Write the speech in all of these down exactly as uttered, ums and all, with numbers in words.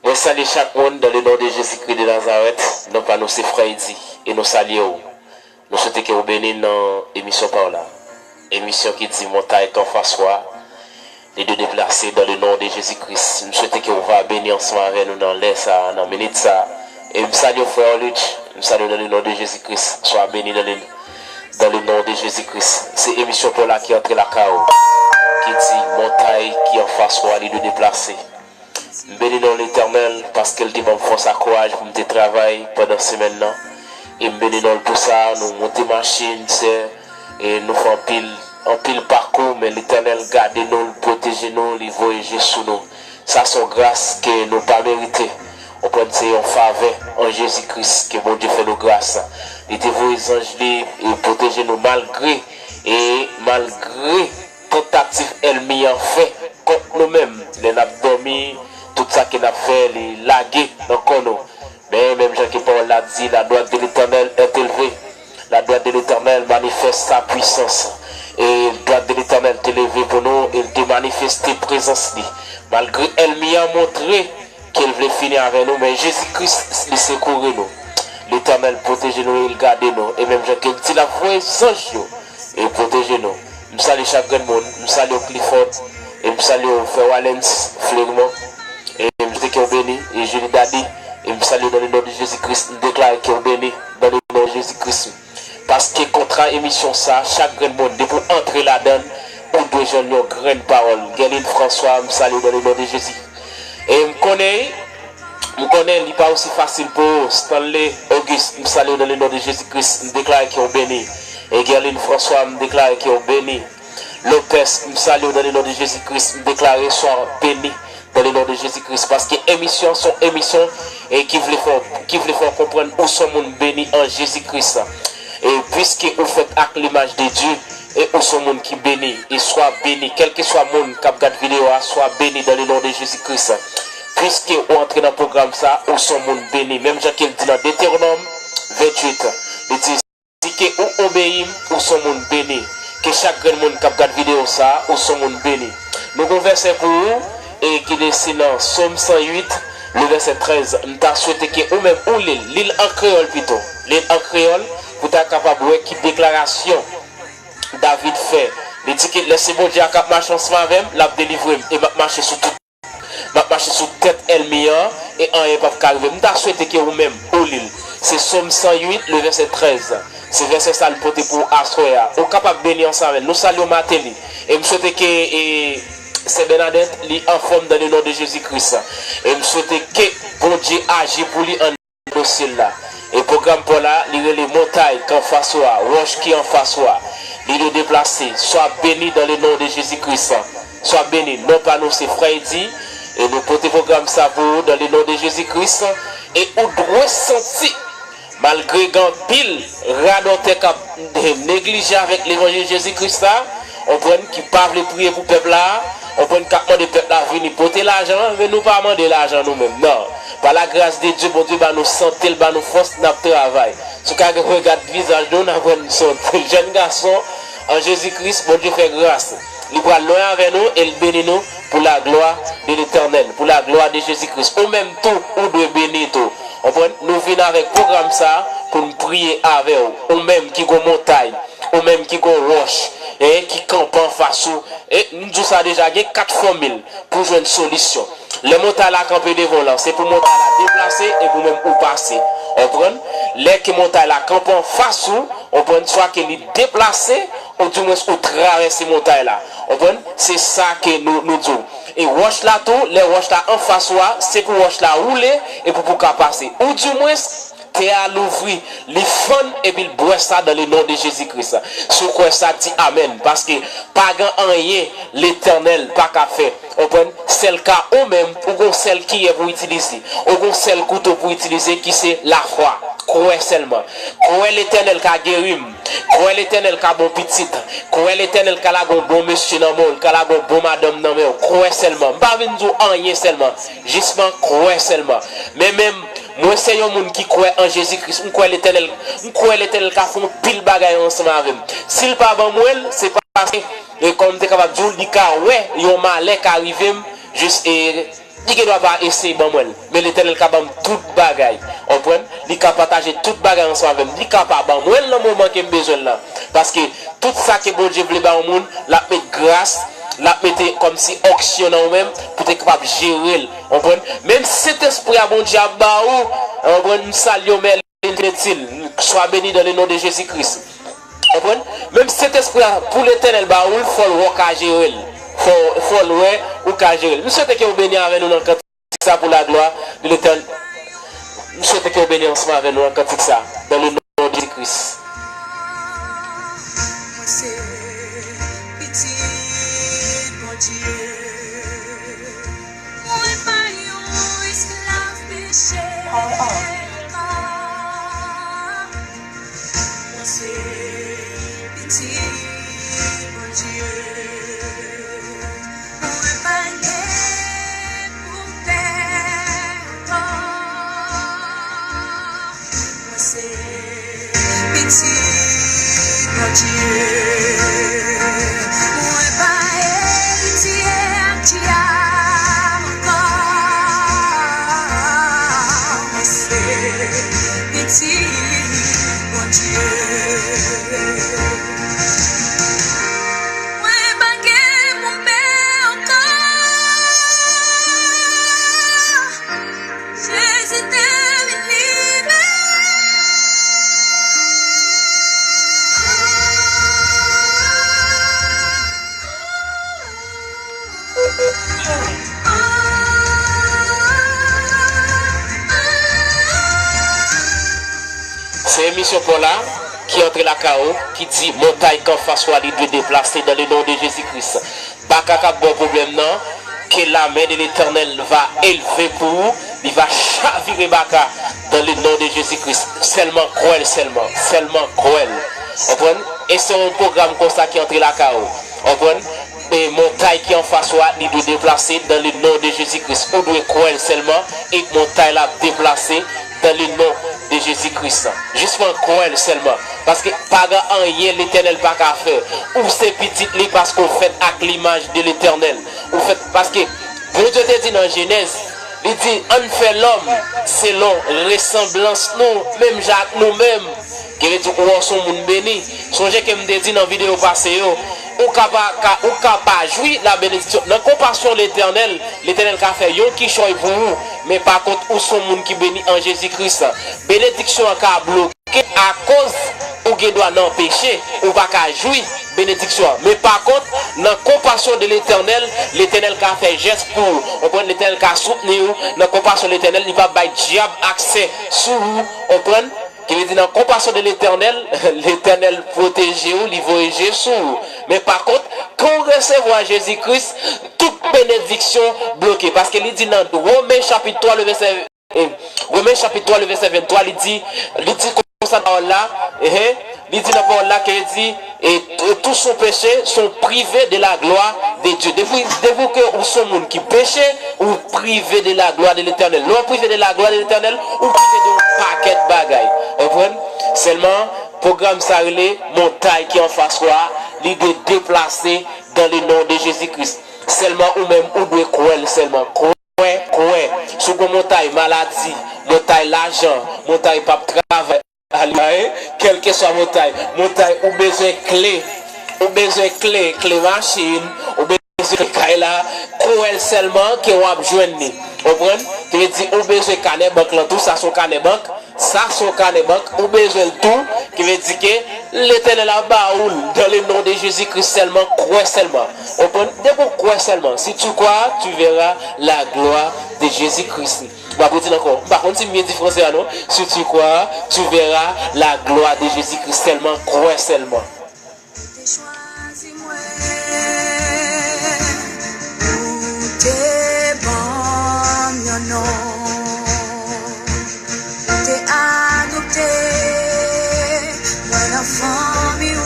Mwen salye chak moun dans le nom de Jésus-Christ de Nazareth. Non pa nou se Frè Edi e nou salye w. Nou swete ke w beni nan emisyon pa w la. Emisyon ki di montay k anfas ou a, li dwe deplase dans le nom de Jésus-Christ. M swete ke w va beni ansanm avè nou nan lè sa a, nan minit sa a. E m salye w, frè Luch. M salye w dans le nom de Jésus-Christ. Swa beni dans le, dans le nom de Jésus-Christ. Se emisyon pa w la ki antre lakay ou, ki di montay ki anfas ou a, li dwe deplase. M beni non Letènèl paske l te ban m fòs ak kouraj pou m te travay pandan semèn nan. E m beni non l pou sa, nou monte machin, sè, e nou fè anpil, anpil pakou, men Letènèl gade nou, l pwoteje nou, li voye je sou nou. Sa se yon gras ke nou pa merite. Ou konprann, se yon favè an Jezi Kris ke Bondye fè nou gras. Li te voye zanj li e pwoteje nou malgre, e malgre tantativ ènmi an fè kont nou menm. Lè n ap dòmi, tout sa ke n ap fè, li lage nan kò nou. Men, menm jan ke pawòl la di, la droite de l'Éternel est élevée. La droite de l'Éternel manifeste sa puissance. E dwat de Letènèl te leve pou nou, e l te manifeste prezans li. Malgre ènmi an montre ke l vle fini avè nou, men Jezi Kris, li sekoure nou. Letènèl pwoteje nou e l gade nou. E menm jan ke l di l ap voye zanj yo e pwoteje nou. M salye chak grenn moun. M salye w, Clifford. E m salye w, frè Walens, Flerimon. E m swete ke w beni. E Julie Daddy. E m salye w dans le nom de Jésus-Christ. M deklare ke w beni dans le nom de Jésus-Christ. Paske kontra emisyon sa, chak grenn moun, depi w antre ladan l, ou dwe jwenn yon grenn pawòl. Guerline François, m salye w dans le nom de Jésus. E m konnen, m konnen li pa osi fasil pou ou. Stanley Auguste, m salye w dans le nom de Jésus-Christ. M deklare ke w beni. E Guerline François, m deklare ke w beni. Lopez, m salye w dans le nom de Jésus-Christ. M deklare swa beni dans le nom de Jésus-Christ. Paske emisyon se yon emisyon, e ki vle fè, ki vle fè w konprann ou se yon moun beni an Jezi Kris. E piske ou fèt ak limaj de Dye, e ou se yon moun ki beni, e swa beni, kèlkeswa moun k ap gad videyo a, swa beni dans le nom de Jésus-Christ. Piske ou antre nan pwogram sa, ou se yon moun beni. Menm jan ke l di nan Detewonòm venntuit, li di, si ke ou obeyi m, ou se yon moun beni. Ke chak grenn moun k ap gad videyo sa a, ou se yon moun beni. Nou gon vèsè pou ou, e ki resi nan Sòm san uit, le vèsè trèz. M ta swete ke ou menm ou li l, li l an kreyòl pito. Li l an kreyòl, pou w ta kapab wè ki deklarasyon David fè. Li di ke lè se Bondye a k ap mache ansanm avè m, l ap delivre m, e m ap mache sou tout M ap mache sou tèt ènmi an, e anyen p ap ka rive m. M ta swete ke ou menm, ou li l. Se Sòm san uit, le vèsè trèz. Se vèsè sa a n pote pou ou aswè a. Ou kapab beni ansanm avè n. Nou salye w, Martelly. E m swete ke, e, sè Bernadette, li anfòm dans le nom de Jésus-Christ. E m swete ke Bondye aji pou li an dosye l la. E pwogram pa w la, li rele Montay k anfas ou a, wòch ki anfas ou a. Li dwe deplase. Swa beni dans le nom de Jésus-Christ. Swa beni. Non pa nou se Frè Edi. E nou pote pwogram sa pou ou dans le nom de Jésus-Christ. E ou dwe santi, malgre gen anpil radòtè k ap neglije avèk levanjil Jezi Kris la, konprann, ki pa vle priye pou pèp la, konprann, k ap mande pèp la vini pote lajan, men nou pa mande lajan nou menm, non. Pa la gras de Dye, Bondye ba nou sante, l ba nou fòs, n ap travay. Si w ka regade vizaj nou, n ap wè n se yon jèn gason an Jezi Kris, Bondye fè gras. Li pral lwen avè nou e l beni nou pour la gloire de l'Éternel, pour la gloire de Jésus-Christ. Ou menm tou, ou dwe beni tou. Konprann? Nou vin avèk pwogram sa a pou n priye avè w. Ou menm ki gon montay, ou menm ki gon wòch, e ki kanpe anfas ou, e m di w sa deja, gen kat fòmil pou jwenn solisyon. Lè montay la kanpe devan w lan, se pou montay la deplase e pou menm ou pase. Konprann? Lè ke montay la kanpe anfas ou, konprann, swa ke li deplase, oudimwens ou travèse montay la. Konprann? Se sa ke nou, nou di w. E wòch la tou, lè wòch la anfas ou a, se pou wòch la woule, epi pou w ka pase. Ou dimwens, tè a louvri, li fann, epi l bwè sa dans le nom de Jésus Christ. Si w kwè sa, di amèn. Paske pa gen anyen Letènèl pa ka fè. Konprann? Sèl ka ou menm, ou gon sèl kiyè pou w itilize. Ou gon sèl kouto pou w itilize, ki se lafwa. Kwè sèlman. Kwè Letènèl ka geri m. Kwè Letènèl ka ba w pitit. Kwè Letènèl ka lage yon bon mesye nan men w, l ka lage yon bon madanm nan men w. Kwè sèlman. M pa vin di w anyen sèlman. Jisman kwè sèlman. Men menm, mwen se yon moun ki kwè an Jezi Kris. M kwè Letènèl, m kwè Letènèl ka fè yon pil bagay ansanm avè m. Si l pa ban mwen l, se paske, e, kòm m te kapab di w, li ka wè yon malè ka rive m, jis, e, Li gendwa pa eseye ban mwen l, men Letènèl ka ban m tout bagay. Konprann? Li ka pataje tout bagay ansanm avè m. Li ka pa ban mwen l nan moman ke m bezwen l lan. Paske tout sa ke Bondye vle ba yon moun, l ap met gras, l ap mete kòmsi onksyon nan ou menm pou te kapab jere l. Konprann? Menm Sentespri a Bondye ap ba ou, konprann? M salye w, men Gentil, sois béni dans le nom de Jésus-Christ. Konprann? Menm Sentespri a, pou Letènèl ba ou l, fò l wè w ka jere l. Fò, fò l wè ou ka jere l. M swete ke w beni avè nou nan kantik sa pou la gloire de l'Éternel. M swete ke w beni ansanm avè nou nan kantik sa, dans le nom de Jésus-Christ. Mwen se pitit Bondye. Mwen pa yon esklav peche ankò. Mwen se pitit Bondye. Mwen pa gen pou m pè ankò. Mwen se pitit Bondye. Mwen pa eritye ak dyab ankò. Mwen se pitit Bondye. Mwen pa gen pou m pè ankò. Jezi te vin libere. Se emisyon pa w la ki antre lakay ou, ki di montay ki anfas ou a, li dwe deplase dans le nom de Jésus-Christ. Baka k ap ba w pwoblèm nan, que la main de l'Éternel va élever pour ou, li va chavire baka dans le nom de Jésus-Christ. Sèlman kwè l, sèlman, sèlman kwè l. Konprann? E se yon pwogram konsa ki antre lakay ou. Konprann? E montay ki anfas ou a, li dwe deplase dans le nom de Jésus-Christ. Ou dwe kwè l sèlman, e montay la ap deplase dans le nom de Jésus-Christ. Jisman kwè l sèlman. Paske pa gen anyen Letènèl pa ka fè. Ou se pitit li paske w fèt ak limaj de Letènèl. Ou fèt paske Bondye te di nan Jenèz, li di, ann fè lòm selon resanblans nou, menm jan ak nou menm. Ki vle di ou se yon moun beni. Sonje ke m te di nan videyo pase yo, ou ka pa, ka, ou ka pa jwi la benediksyon. Nan konpasyon Letènèl, Letènèl ka fè yon kichòy pou ou, men pa kont ou se yon moun ki beni an Jezi Kris. Benediksyon an ka bloke akoz ou gen dwa nan peche, ou pa ka jwi benediksyon an. Men pa kont, nan konpasyon de Letènèl, Letènèl ka fè jès pou ou. Konprann? Letènèl ka soutni ou. Nan konpasyon Letènèl, li p ap bay dyab aksè sou ou. Konprann? Ki vle di nan konpasyon de Letènèl, Letènèl pwoteje ou, li voye je sou ou. Men pa kont, kan w resevwa Jezi Kris, tout benediksyon bloke. Paske li di nan Women chapit twa, le vèsè, eh, Women chapit twa, le vèsè venntwa, li di, li di konsa nan pawòl la, eh, li di nan pawòl la ke li di, et, et tous sont péchés, sont privés de la gloire de Dieu. Depi, depi ke ou se yon moun ki peche, ou prive de la gloire de l'Éternel. Lè w prive de la gloire de l'Éternel, ou prive de yon pakèt bagay. Konprann? Sèlman, pwogram sa rele montay ki anfas ou a, li dwe deplase dans le nom de Jésus-Christ. Sèlman ou menm, ou dwe kwè l sèlman. Kwè, kwè. Si w gen montay maladi, montay lajan, montay p ap travay, Alelouya, kèlkeswa montay. Montay, ou bezwen kle. Ou bezwen kle, kle machin, ou bezwen kle kay la. Kwè l sèlman ke w ap jwenn li. Konprann? Ki vle di, ou bezwen kanè bank lan tou, sa se yon kanè bank. Sa se yon kanè bank, ou bezwen l tou. Ki vle di ke Letènèl ap ba ou l, dans le nom de Jésus-Christ sèlman, kwè sèlman. Ou konprann? Depi w kwè sèlman, si tu crois, tu verras la gloire de Jésus-Christ. M ap redi l ankò, m pa konn si m byen di franse a non. Si tu crois, tu verras la gloire de Jésus-Christ sèlman, kwè sèlman. Ou te chwazi mwen, ou te ban m yon non. Ou te adopte mwen nan fanmi ou,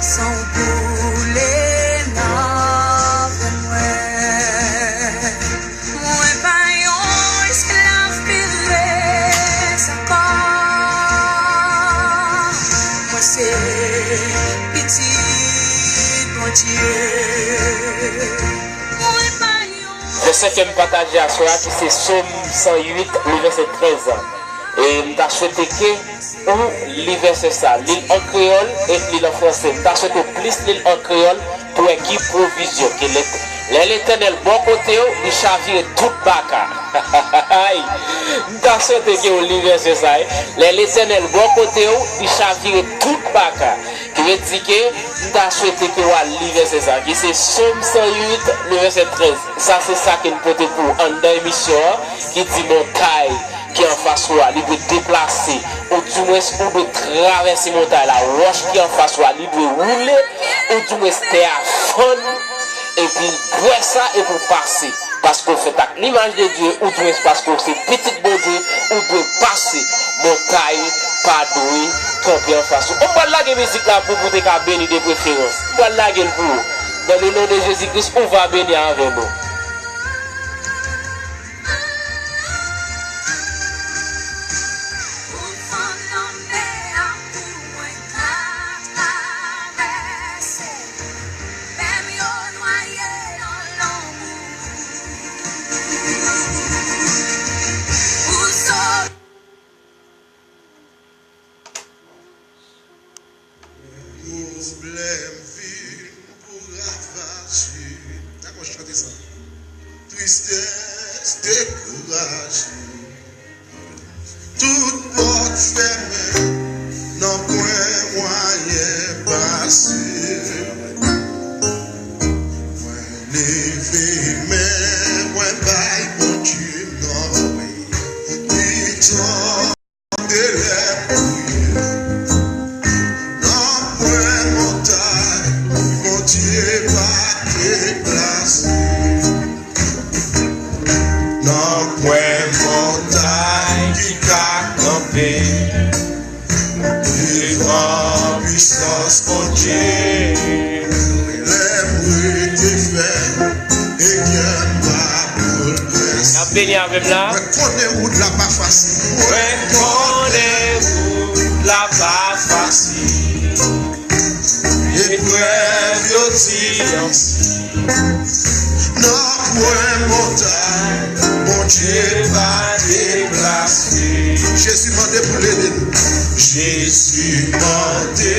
san w koule nan venn mwen. Mwen pa yon esklav pi res ankò. Mwen se pitit Bondye. Mwen pa yon Vèsè ke m pataje aswè a, ki se Sòm san uit, li vèsè trèz. E m ta swete ke ou li vèsè sa, li l an kreyòl e li l an franse. M ta swete w plis li l an kreyòl pou wè ki pwovizyon ke lè, lè Letènèl bò kote w, li chavire tout baka. M ta swete ke w li vèsè sa, wi. Lè Letènèl bò kote w, li chavire tout baka. Ki vle di ke m ta swete ke w al li vèsè sa, ki se Sòm san uit, le vèsè trèz. Sa se sa ke n pote pou w anndan emisyon an, ki di montay ki anfas ou a, li dwe deplase, oudimwens ou dwe travèse montay la, wòch ki anfas ou a, li dwe woule, oudimwens tè a fann, epi bwè sa epi w pase. Paske w fèt ak limaj de Dye, oudimwens paske w se pitit Bondye, ou dwe pase. Montay pa dwe kanpe anfas ou. M pral lage mizik la pou, pou w te ka beni de preferans. M pral lage l pou ou. Dans le nom de Jésus-Christ, ou va beni avè nou. Pwoblèm vin pou ravaje. Dakò, chante sa. Tristès, dekouraje. Tout pòt fèmen, nan pwen mwayen pase. Mwen leve men mwen bay Bondye non, wi. Li tande lè m kriye. Nan pwen montay Bondye pa deplase. Nan pwen montay ki ka kanpe devan pisans Bondye. Lè m rete fèm e kè m pa boulvèse. N ap beni avè m la. Mwen konnen wout la pa fasil. Mwen konnen wout la pa fasil. Eprèv yo di ansi. Nan pwen montay Bondye pa deplase. Jezi mande pou l ede nou. Jezi mande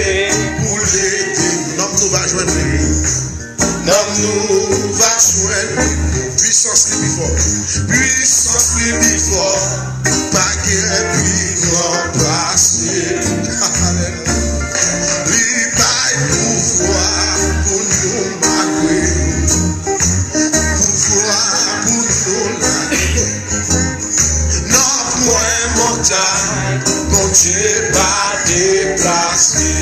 pou l ede nou. Nanm nou va jwenn li. Nanm nou va jwenn li. Pwisans li pi fò. Pwisans li pi fò. Pa gen pi gran pase. Alelouya. Li bay pouvwa pou nou malgre nou. Pouvwa pou nou lage. Nan pwen montay Bondye pa deplase.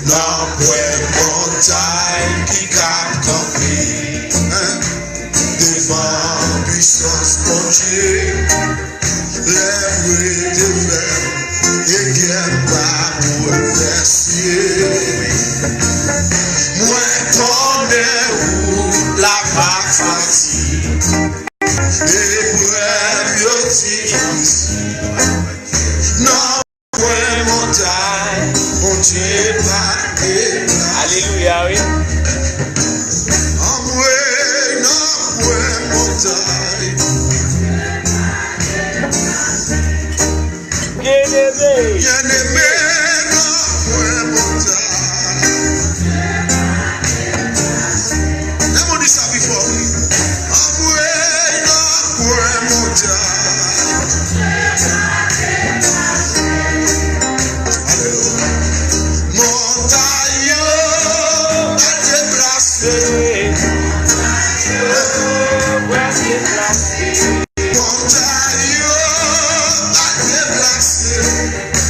Nan pwen montay ki ka kanpe devan pwisans Bondye. Lè m rete fèm e kè m pa boulvèse. Mwen konnen wout la pa fasil. Eprèv yo difisil. Nan pwen montay Bondye pa deplase. Alelouya, wi. Anmwey, nan pwen montay. Byeneme. Byeneme, nan pwen montay. Lè moun di sa pi fò, wi. Anmwey, nan pwen montay. Montay yo pa deplase,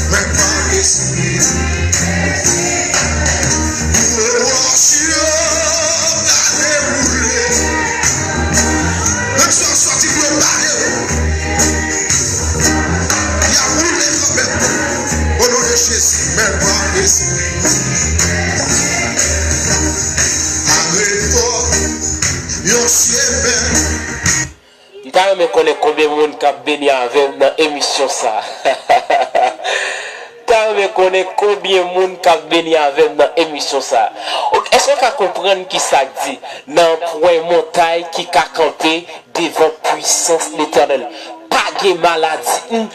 men pa respire. Wòch yo pa dewoule, menm si yo sòti pou yo bare w, y ap woule kanmenm. O non de Jezi, men pa respire. Arete yon chemen. M ta renmen konnen konbyen moun k ap beni avè m nan emisyon sa. M ta renmen konnen konbyen moun k ap beni avè m nan emisyon sa. Ok, èske w ka konprann ki sa k di? Nanpwen montay ki ka kanpe devan pwisans Letènèl. Pa gen maladi. M,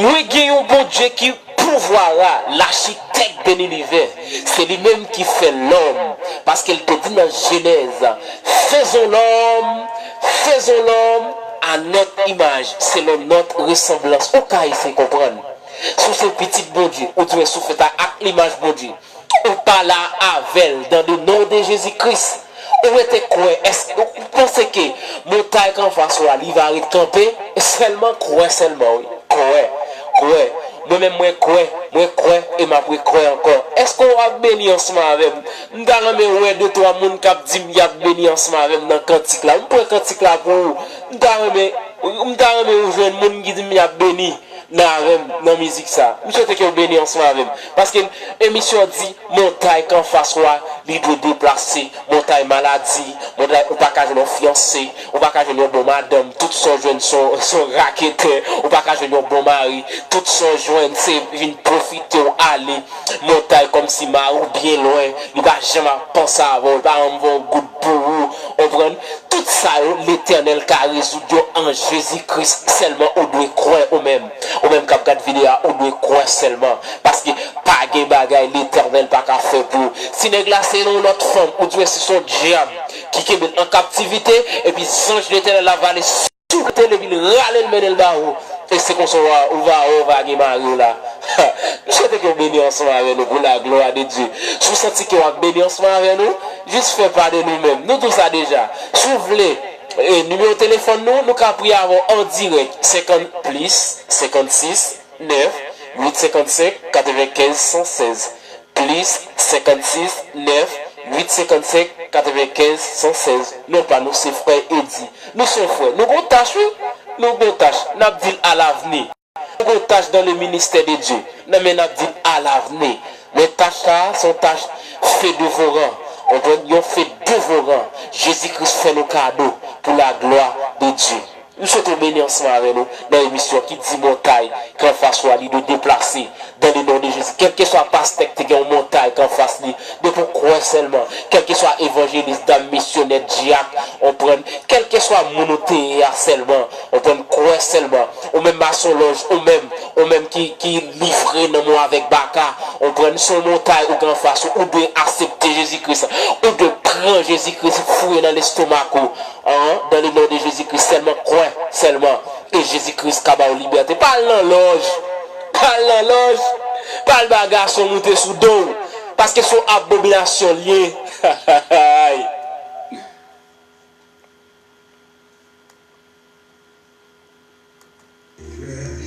mwen gen yon Bondye ki pouvwa a, lachitèk de linivè. Se li menm ki fè lòm. Paske l te di nan Jenèz, faisons l'homme, faisons l'homme à notre image, selon notre ressemblance. Ou ka eseye konprann. Si w se pitit Bondye, ou dwe soufèt ak limaj Bondye. Ou pale avè l dans le nom de Jésus-Christ. Ou rete kwè. Èske ou panse ke montay k anfas ou a, li va ret kanpe? Sèlman kwè sèlman, wi. Kwè, kwè. Mwen menm, mwen kwè, mwen kwè, e m ap rekwè ankò. Èske w ap beni ansanm avè m? M ta renmen wè de twa moun k ap di m y ap beni ansanm avè m nan kantik la. M pran kantik la pou ou. M ta renmen, m ta renmen ou jwenn moun ki di m y ap beni nan avè m nan mizik sa. M swete ke w beni ansanm avè m. Paske emisyon an di, montay k anfas ou a, li dwe deplase. Montay maladi, montay ou pa ka jwenn yon fiyanse, ou pa ka jwenn yon bon madanm, tout sa w jwenn se yon, se yon raketè, ou pa ka jwenn yon bon mari, tout sa w jwenn se vin pwofite w ale. Montay kòmsi mari w byen lwen, li pa janm ap panse avè w, li pa janm voye yon goud pou ou, w konprann? Tout sa yo, Letènèl ka rezoud yo an Jezi Kris. Sèlman ou dwe kwè ou menm. Ou menm k ap gad videyo a, ou dwe kwè sèlman. Paske pa gen bagay Letènèl pa ka fè pou ou. Si nèg la se yon lòt fanm, ou di se yon dyab ki kenbe l an kaptivite, epi zanj Letènèl la va ale soufle l epi l rale l mennen l ba ou. E se konsa w va, ou va, ou va gen mari w la. M swete ke w beni ansanm avè nou pou la glwa de Dye. Si w santi ke w ap beni ansanm avè nou, jis fè pa de nou menm. Nou di w sa deja. Si w vle, e, nimewo telefòn nou, nou ka priye avè w an dirèk. Senkant plis, senkannsis, nèf, uit senkannsenk, katrevenkenz, san sèz. Plis, senkannsis, nèf, uit senkannsenk, katrevenkenz, san sèz. Non pa nou se frè Edi. Nou se yon frè. Nou gon tach, wi. Nou gon tach. N ap di l alavni. Nou gon tach dans le ministère de Dieu. Nan men n ap di l alavni. Men tach sa a, se yon tach feu dévorant. Ou konprann? Yon feu dévorant. Jezi Kris fè nou kado pou la gloire de Dieu. M swete w beni ansanm avè nou nan emisyon ki di montay k anfas ou a, li dwe deplase dans le nom de Jésus. Kèlkeswa pastè k te gen yon montay k anfas li, depi w kwè sèlman, kèlkeswa evanjelis, dam misyonè, dyak, w konprann, kèlkeswa moun ou te ye a sèlman, w konprann, kwè sèlman. Ou menm masonlòj, ou menm, ou menm ki, ki livre nanm ou avèk baka, w konprann, se yon montay ou gen anfas ou, ou dwe aksepte Jezi Kris, ou dwe pran Jezi Kris, foure nan lestomak ou. An, dans le nom de Jésus-Christ, sèlman kwè, sèlman. E Jezi Kris ka ba w libète. Pa al nan lòj. Pa al nan lòj. Pa al ba gason moute sou do w. Paske se yon abominasyon l ye.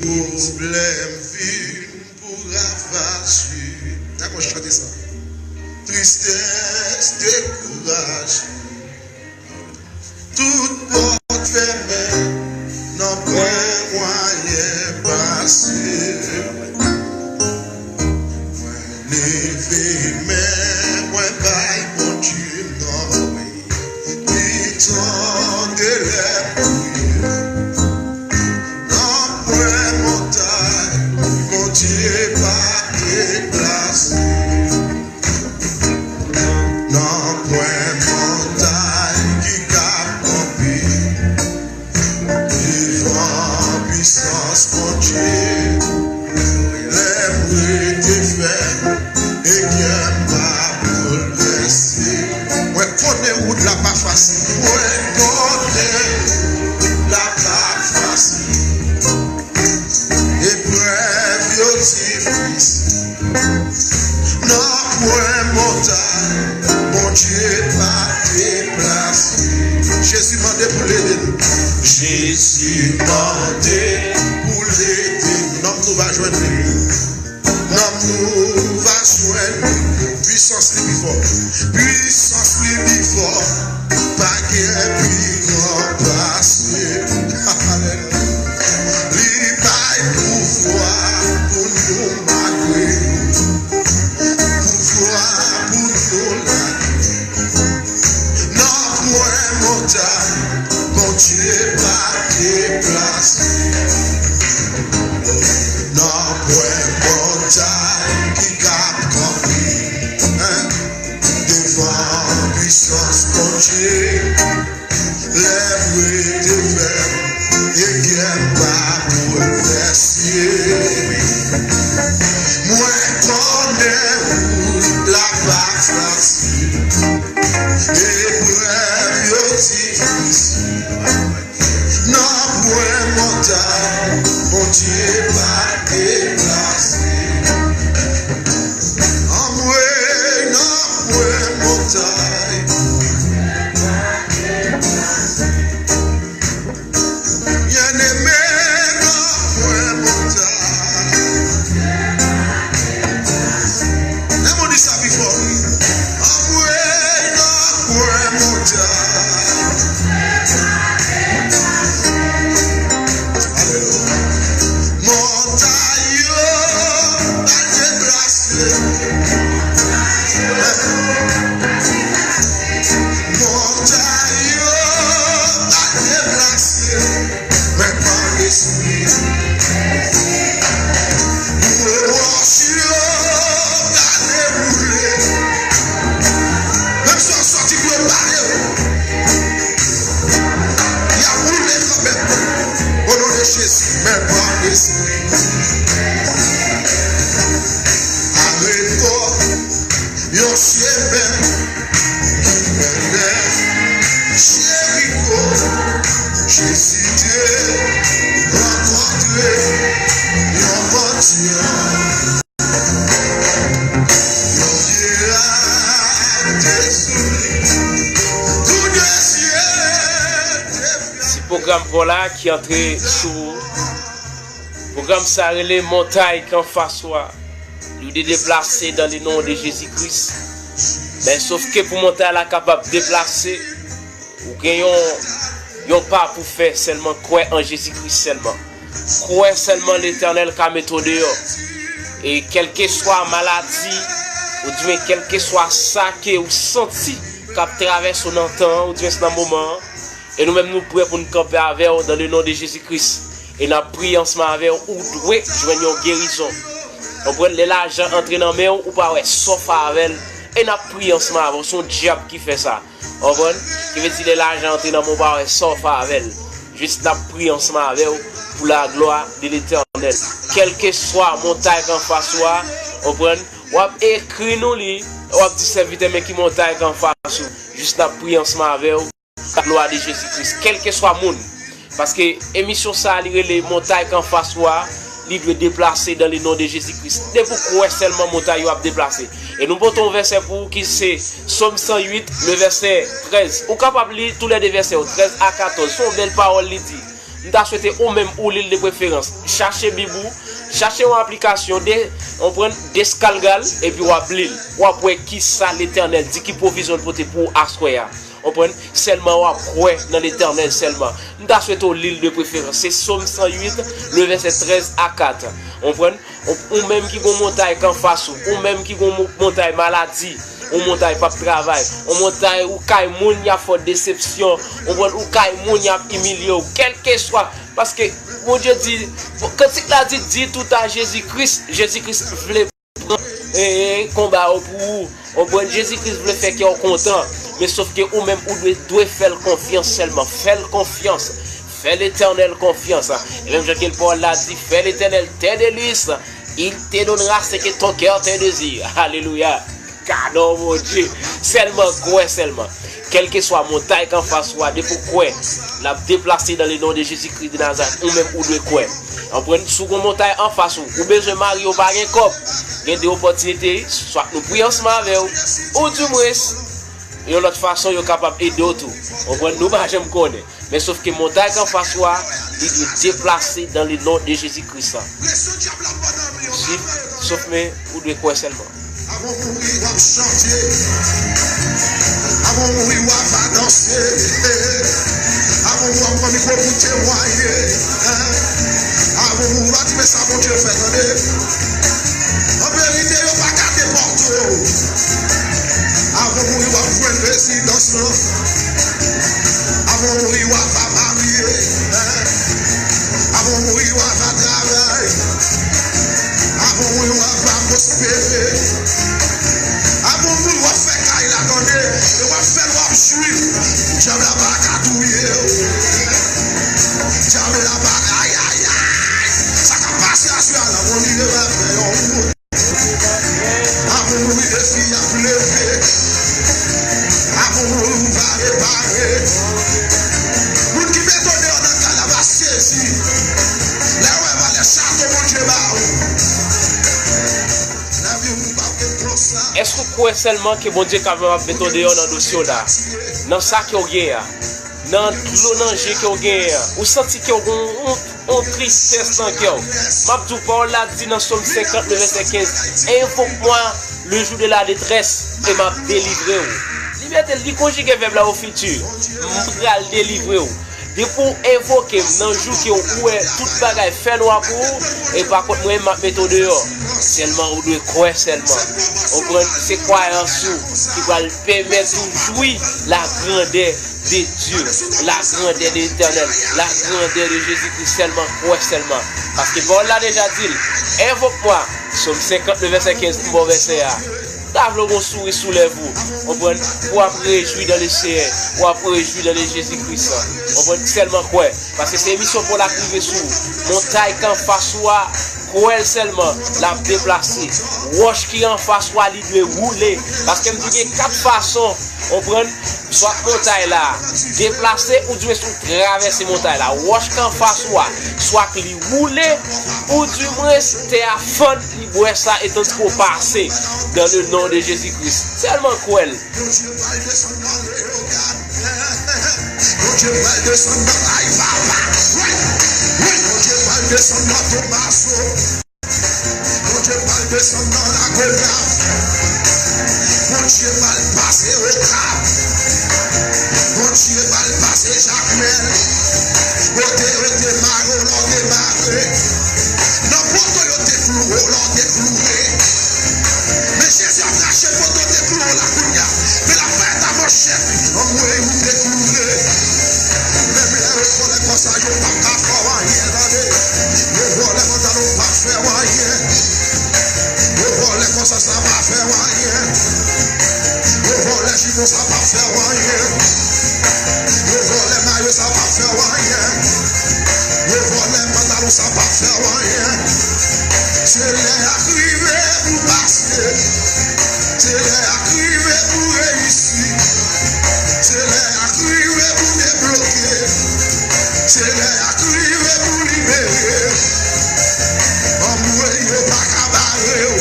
Pwoblèm vin pou ravaje. Dakò, chante sa. Tristès, dekouraje. Tout pòt fèmen, nanpwen mwayen pase. Mwen leve men mwen bay Bondye non, wi. Li tande lè m kriye. Nanpwen montay Bondye pa deplase. Nanpwen montay ki ka kanpe devan pwisans Bondye. Lè m rete fèm e kè m pa boulvèse. Mwen konnen wout la pa fasil. Mwen konnen wout la pa fasil. Eprèv yo difisil. Nanpwen montay Bondye pa deplase. Jezi mande pou l ede nou. Jezi mande pou l ede nou. Nanm nou va jwenn li. Nanm nou va jwenn li. Pwisans li pi fò. Pwisans li pi fò. Pa gen pi gran pase. Alelouya. Li bay pouvwa pou nou malgre nou. Pouvwa pou nou lage. Nan pwen montay, Bondye pa deplase. Nan pwen montay ki kab kanpe, en, devan pwisans Bondye. Lè m rete fèm e kè m pa boulvèse. Mwen konnen wout la pa fasil. Eprèv yo difisil. Nan pwen montay, Bondye pa deplase. Anmwe, nan pwen montay. Byeneme, nan pwen montay. Lè moun di sa pi fò, wi. Anmwe, nan pwen montay. Alelouya. Montay yo pa deplase. Montay yo pa deplase. Men pa lespri. Wòch yo pa dewoule. Menm si w sòti pou yo pale w, y ap woule kanmenm. O non de Jezi, men pa lespri. Areto, yon chemen ki mennen Jeriko, Jezi te rankontre yon mandyan. Yon vye rad te sou li, tou de zye te fèmen. Si pwogram pa w la ki antre sou ou, pwogram sa rele Montay k anfas ou a. Li dwe deplase dans le nom de Jésus-Christ. Men sof ke pou montay la kapab deplase, ou gen yon, yon pa pou fè sèlman, kwè an Jezi Kris sèlman. Kwè sèlman Letènèl ka mete w deyò. E kèlkeswa maladi, oudimwen kèlkeswa sa ke ou santi k ap travèse w nan tan an, oudimwen nan moman an, e nou menm nou prè pou n kanpe avè w dans le nom de Jésus-Christ. E n ap priye ansanm avè w, ou dwe jwenn yon gerizon. Konprann? Lè lajan antre nan men w, ou pa wè sa w fè avè l. E n ap priye ansanm avè w, se yon dyab ki fè sa. Konprann? Ki vle di lè lajan antre nan men w, ou pa wè sa w fè avè l. Jis n ap priye ansanm avè w pour la gloire de l'Éternel. Kèlkeswa montay k anfas ou a, konprann? W ap ekri nou li, w ap di sèvitè men ki montay k anfas ou. Jis n ap priye ansanm avè w. Glwa de Jezi Kris, kèlkeswa moun. Paske emisyon sa a, li rele montay k anfas ou a, li dwe deplase dans le nom de Jésus-Christ. Depi w kwè sèlman montay yo ap deplase. E nou pote yon vèsè pou ou ki se Sòm san uit, le vèsè trèz. Ou kapab li tou lè de vèsè yo, trèz a katòz. Se yon bèl pawòl li di. M ta swete ou menm ou li l de preferans. Chache Bib ou, chache yon aplikasyon, de, konprann, deskalga l, epi w ap li l. W ap wè kisa Letènèl di, ki pwovizyon l pote pou ou aswè a. Konprann? Sèlman w ap kwè nan Letènèl sèlman. M ta swete w li l de preferans. Se Sòm san uit, le vèsè trèz a kat. Konprann? Ou, ou menm ki gon montay k anfas ou, ou menm ki gon mo-, montay maladi, ou montay p ap travay, ou montay ou kay moun y ap fè w desepsyon, konprann? Ou kay moun y ap imilye w, kèlkeswa, paske Bondye di, kantik la di, di tout a Jezi Kris, Jezi Kris vle pran, e, konba yo pou ou. Konprann? Jezi Kris vle fè kè w kontan, men sof ke ou menm ou dwe, dwe fè l konfyans sèlman. Fè l konfyans. Fè Letènèl konfyans. E menm jan ke pawòl la di, fais l'Éternel tes délices, il te donnera ce que ton cœur te désire. Alelouya. Gadon Bondye. Sèlman kwè sèlman. Kèlkeswa montay k anfas ou a, depi w kwè, l ap deplase dans le nom de Jésus-Christ de Nazareth. Ou menm ou dwe kwè. Konprann? Si w gon montay anfas ou, ou bezwen marye, ou pa gen kòb. Gen de opòtinite, swa nou priye ansanm avè w, oudimwens, yon lòt fason, yo kapab ede w tou. Konprann? Nou pa janm konnen. Men sòf ke montay k anfas ou a, li dwe deplase dans le nom de Jésus Christ. Swiv, sòf men ou dwe kwè sèlman. Avan w mouri, w ap chante. Avan w mouri, w ap adanse. Avan w mouri, w ap pran mikwo pou temwaye. Avan w mouri, w ap di, "Men sa Bondye fè, tande." An verite, yo pa ka depòte w. Avan w mouri, w ap jwenn rezidans lan. Avan w mouri, w ap marye. Avan w mouri, w ap travay. Avan w mouri, w ap pwospere. Avan w mouri, w ap fè kay la, tande. E w ap fè l, w ap jwi. Dyab la pa ka touye w. Dyab la pa, ay, ay, ay. Sa k ap pase aswè a la, Bondye va fè yon wout. Avan w mouri, defi ap leve. Avan w mouri, ou va repare. Moun ki mete w deyò nan kay la va sezi. Lè yo wè valè chato Bondye ba ou. Lavi w pa vle konsa. Èske w kwè sèlman ke Bondye kapab mete w deyò nan dosye w la? Nan sa ke w gen an? Nan dlo nan je ke w genyen an? Ou santi ke w gen yon, yon, yon tristès nan kè w? M ap di w, pawòl la di nan Sòm senkant, le vèsè kenz, "Invoque-moi le jour de la détresse, et m ap delivre w." Li mete, li konjige vèb la o fiti. "M pral delivre w." Depi w envoke m nan jou ke w wè tout bagay fè nwa pou ou, e pa kont mwen, m ap mete w deyò. Sèlman ou dwe kwè sèlman. Ou konprann? Se kwayans ou ki pral pèmèt ou jwi la grandè de Dieu, la grandeur de l'Éternel, la grandeur de Jésus-Christ sèlman, kwè sèlman. Paske pawòl la deja di l, "Invoque-moi." Sòm senkant, le vèsè kenz, m ba w vèsè a. Ta vle w gon souri sou lèv ou, konprann, pou w ap rejwi dans le Seigneur, pou w ap rejwi dans le Jésus-Christ, konprann, sèlman kwè, paske se misyon pou l ap rive sou ou. Montay k anfas ou a, kwè l sèlman, l ap deplase. Wòch ki anfas ou a, li dwe woule, paske m di gen kat fason, konprann, swa montay la deplase, oudimwens ou travèse montay la. Wòch k anfas ou a, swa k li woule, oudimwens tè a fann, li bwè sa, e tandis ke w pase dans le nom de Jésus-Christ. Sèlman kwè l. Bondye pral desann nan Leyogàn. Bondye pral desann nan Ay Papa. Wi, wi, Bondye pral desann nan Tomaso. Bondye pral desann nan Lagonav. Bondye pral pase Okap. Bondye pral pase Jakmèl. Kote yo te mare w la, w te mare. Nan poto yo te klouwe w la, w te klouwe. Men Jezi ap rache poto te klouwe w la kounye a. Men l ap fè ta manchèt. Anmwey, ou te klouwe. Menm lè yo vòlè kò sa, yo p ap ka fè w anyen, tande. Yo vòlè mantal, yo p ap fè w anyen. Yo vòlè kò sa, sa p ap fè w anyen. Yo vòlè jipon, sa p ap fè w anyen. Yo vòlè mayo, sa p ap fè w anyen. Yo vòlè pantalon, sa p ap fè w anyen. Se lè a k rive pou pase. Se lè a k rive pou reyisi. Se lè a k rive pou debloke. Se lè a k rive pou libere. Anmwey, yo pa ka bare w.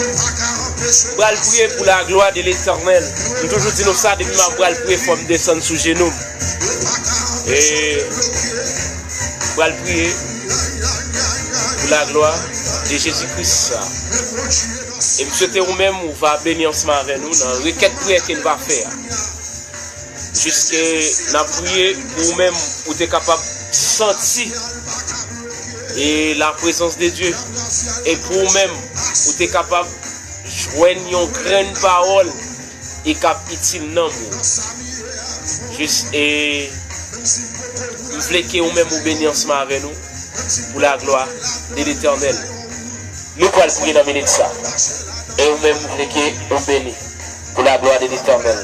Yo pa ka anpeche w pase. Pral priye pou la gloire de l'Éternel. M toujou di nou sa, depi m ap pral priye, fò m desann sou jenou m. E pral priye pou la gloire de Jésus-Christ. E m swete ou menm, ou va beni ansanm avè nou nan rekèt priyè ke n va fè a. Jiske n ap priye pou ou menm, ou te kapab santi e la prezans de Dye. E pou ou menm, ou te kapab jwenn yon grenn pawòl e k ap itil nanm ou. Jis, e, m vle ke ou menm ou beni ansanm avè nou pou la gloire de l'Éternel. Nou pral priye nan minit sa. E ou menm, m vle ke ou beni pou la gloire de l'Éternel.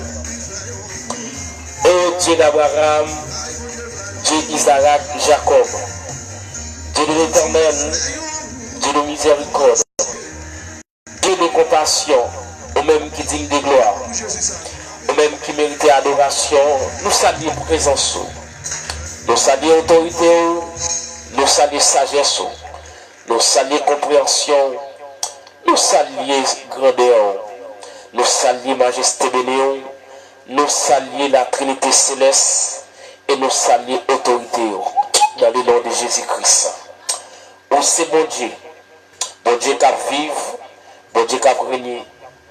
Ô Dieu d'Abraham, Dieu Isaac, Jacob, Dieu de l'Éternel, Dieu de miséricorde, Dieu de compassion, ou menm ki digne de gloire, ou menm ki merite adorasyon, nou salye prezans ou. Nou salye otorite ou, nou salye sajès ou, nou salye konpreyansyon ou, nou salye grandè ou. Nou salye majeste beni w, nou salye la Trinite selès, e nou salye otorite yo, dans le nom de Jésus Christ. Ou se Bondye, Bondye k ap viv, Bondye k ap renye,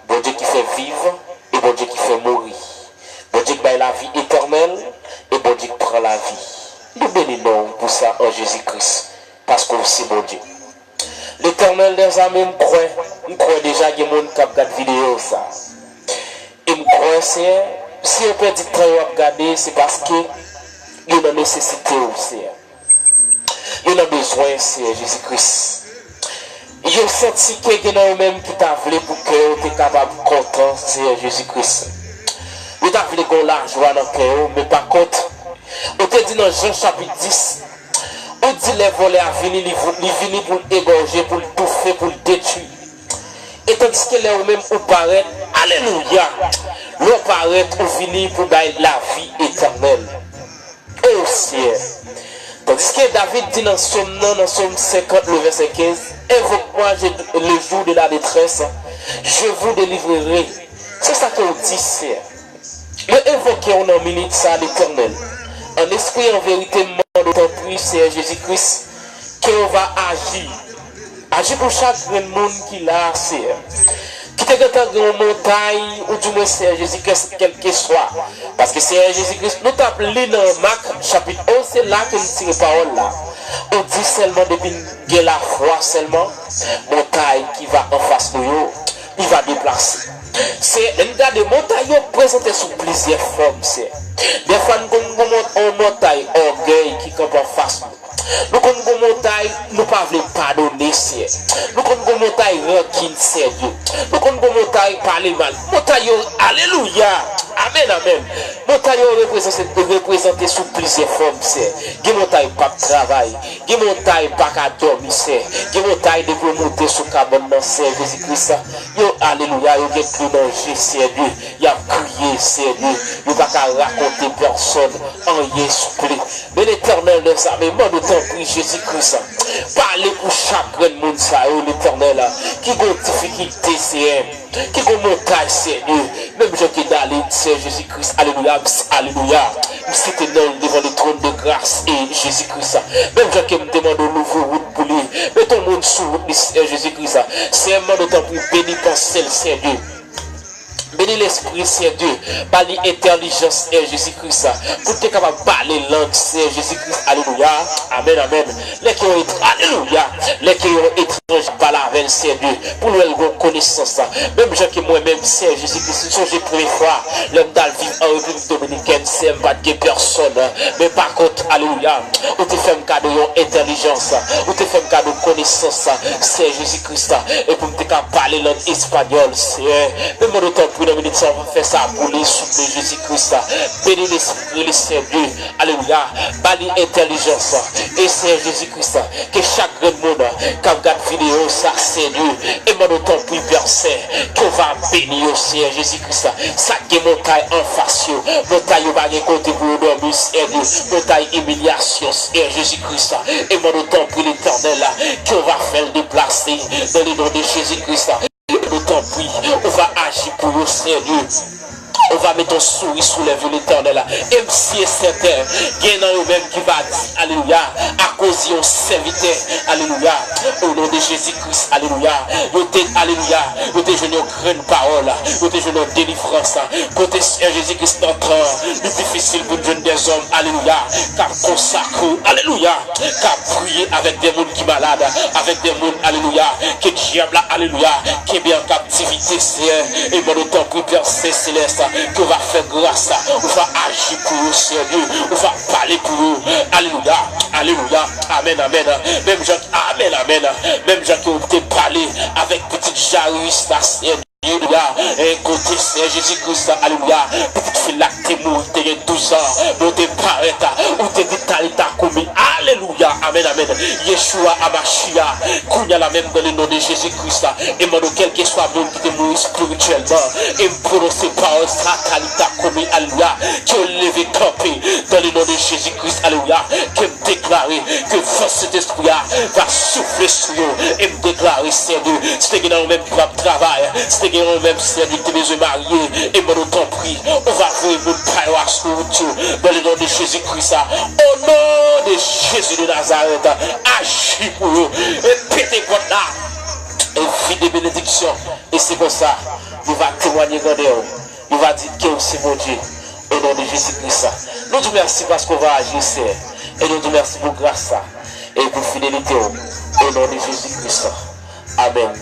Bondye ki fè viv, e Bondye ki fè mouri, Bondye k bay lavi etènèl, e Bondye k pran lavi. Nou beni non w pou sa an Jezi Kris, paske w se Bondye. Letènèl dèzame, m kwè, m kwè deja gen moun k ap gad videyo sa. E m kwè, Seyè, si yo pèdi tan yo ap gade, se paske yo nan nesesite w, Seyè. Yo nan bezwen, Seyè Jezi Kris. Yo santi ke gen nan yo menm ki ta vle pou kè yo te kapab kontan, Seyè Jezi Kris. Yo ta vle gen lajwa nan kè yo, men pa kont. Ou te di nan Jan chapit dis, ou di lè vòlè a vini, li, vo- li vini pou l egòje, pou l toufe, pou l detwi. E tandiske lè ou menm ou parèt, alelouya, lè w parèt, ou vini pou bay lavi etènèl. O Seyè. Tandiske David di nan sòm nan, nan sòm senkant, le vèsè kenz, invoque-moi je- le jour de la détresse, je vous délivrerai. Se sa ke w di, Seyè. Yo evoke w nan minit sa, Letènèl. An espri, an verite, m mande w tanpri, Seyè Jezi Kris, ke w va aji. Aji pou chak grenn moun ki la, Seyè. Ki te gentan gen yon montay, ou di mwen, Seyè Jezi Kris, kèlkeswa. Paske, Seyè Jezi Kris, nou t ap li nan Mak, chapit onz, se la ke m tire pawòl la. Ou di sèlman depi n gen lafwa sèlman, montay ki va anfas nou yo, li va deplase. Se, lè n gade montay yo prezante sou plizyè fòm, se. Dèfwa n konn gen yon mont- yon montay ògèy ki kanpe anfas nou. Nou konn gen yon montay nou pa vle padone, Seyè. Nou konn gen yon montay rankin, Seyè Dye. Nou konn gen yon montay pale mal. Montay yo, alelouya, amèn, amèn. Montay yo reprezante, reprezante sou plizyè fòm, Seyè. Gen montay p ap travay. Gen montay pa ka dòmi, Seyè. Gen montay depi w monte sou kabann nan, Seyè Jezi Kris, yo, alelouya, yo gen dlo nan je, Seyè Dye. Y ap kriye, Seyè Dye. Yo pa ka rakonte pèsòn anyen, souple. Men Letènèl dèzame, mande w tanpri, Jezi Kris, pale pou chak grenn moun sa yo, Letènèl, ki gen difikilte, Seyè. Ki gon montay, Seyè Dye, menm jan ke Dalid, Seyè Jezi Kris, alelouya, m s- alelouya, m site non l devan le trône de grâce e Jezi Kris, menm jan ke m te mande w louvri wout pou li, mete yon moun sou wout li, Seyè Jezi Kris, Seyè, m mande w tanpri, beni panse l, Seyè Dye, beni lespri l, Seyè Dye, ba li entèlijans, Seyè Jezi Kris, pou l te kapab pale lang, Seyè Jezi Kris, alelouya, amèn, amèn. Lè ke yon etranj, alelouya, lè ke yon etranj pale avè l, Seyè Dye, pou l wè l gon konesans, menm jan ke mwen menm, Seyè Jezi Kris, m sonje premye fwa, lè m t al viv an Repiblik Dominikèn, Seyè, m pa t gen pèsòn, men pa kont, alelouya, ou te fè m kado yon entèlijans, ou te fè m kado konesans, Seyè Jezi Kris, e pou m te ka pale lang espanyòl, Seyè, men mande w tanpri nan minit sa, fè sa pou li, souple, Jezi Kris, beni lespri li, Seyè Dye, alelouya, ba li entèlijans, e Seyè Jezi Kris, ke chak grenn moun k ap gad videyo sa, Seyè Dye, e mande w tanpri, Pè Sen, ke w va beni yo, Seyè Jezi Kris. Sa k gen montay anfas yo, montay yo pa gen kote pou yo dòmi, Seyè Dye, montay imilyasyon, Seyè Jezi Kris. E mande w tanpri, Letènèl, ke w va fè l deplase, dans le nom de Jésus Christ. E mande w tanpri, ou va aji pou yo, Seyè Dye. Ou va mete yon souri sou lèv yo, Letènèl. E m si e sèten, gen nan yo menm ki va di, alelouya, akoz yon sèvitè, alelouya, o non de Jezi Kris, alelouya, yo te, alelouya, yo te jwenn yon grenn pawòl, yo te jwenn yon delivrans, kote Seyè Jezi Kris nan tan, li difisil pou n jwenn dèzòm, alelouya, k ap konsakre w, alelouya, k ap priye avèk de moun ki malad, avèk de moun, alelouya, ke dyab la, alelouya, kenbe an kaptivite, Seyè, e mande w tanpri, Pè Sen Selès, ke w va fè gras, ou va aji pou yo, Seyè Dye, ou va pale pou yo, alelouya, alelouya, amèn, amèn, menm jan, amèn, amèn, menm jan ke w te pale avèk pitit Jayiris la, Seyè Dye, alelouya, e kote, Seyè Jezi Kris, alelouya, pitit fi la k te mouri, te gen douz an, men w te parèt, ou te di, Talita koumi, alelouya, amèn, amèn, Yeshua Amashia, kounye a la menm, dans le nom de Jésus Christ, e mande w, kèlkeswa moun ki te mouri espirityèlman, e m pwononse pawòl sa, Talita koumi, alelouya, ke w leve kanpe, dans le nom de Jésus Christ, alelouya, ke m deklare ke fòs Sentespri a va soufle sou yo, e m deklare, Senyè Dye, si te gen nan yo menm ki p ap travay, si te gen nan yo menm, Senyè Dye, ki te bezwen marye, e m mande w, tanpri, ou va voye moun pa yo asou wout yo, dans le nom de Jésus Christ, o non de Jezi de Nazarèt, aji pou yo, e pete pòt la, e vide benediksyon, e se konsa, yo va temwanye grandè w. Yo va di ke w se Bondye, o non de Jezi Kris. Nou di w mèsi paske w va aji, Senyè. E nou di w mèsi pou gras sa. E pou fidelite w, o non de Jezi Kris. Amèn.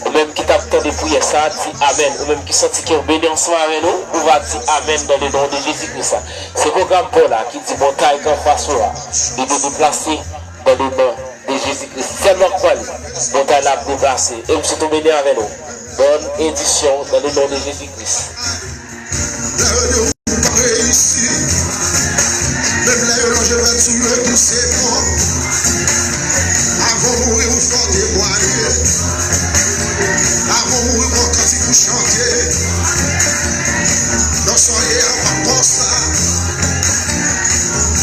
Ou menm ki t ap tande priyè sa, di amèn. Ou menm ki santi ke w beni ansanm avè nou, ou va di amèn dans le nom de Jésus Christ. Se pwogram pa w la ki di montay ki anfas ou a, li dwe deplase dans le nom de Jésus Christ. Sèlman kwè li, montay la ap deplase. E m swete w beni avè nou. Bòn edisyon dans le nom de Jésus Christ. Lè yo di w pa reyisi, menm lè yo lonje mèt sou yo, di w se bon. Avan w mouri, ou fò temwaye. Avan w mouri, ou gon kantik pou chante. Nan sa w ye a, p ap konsa.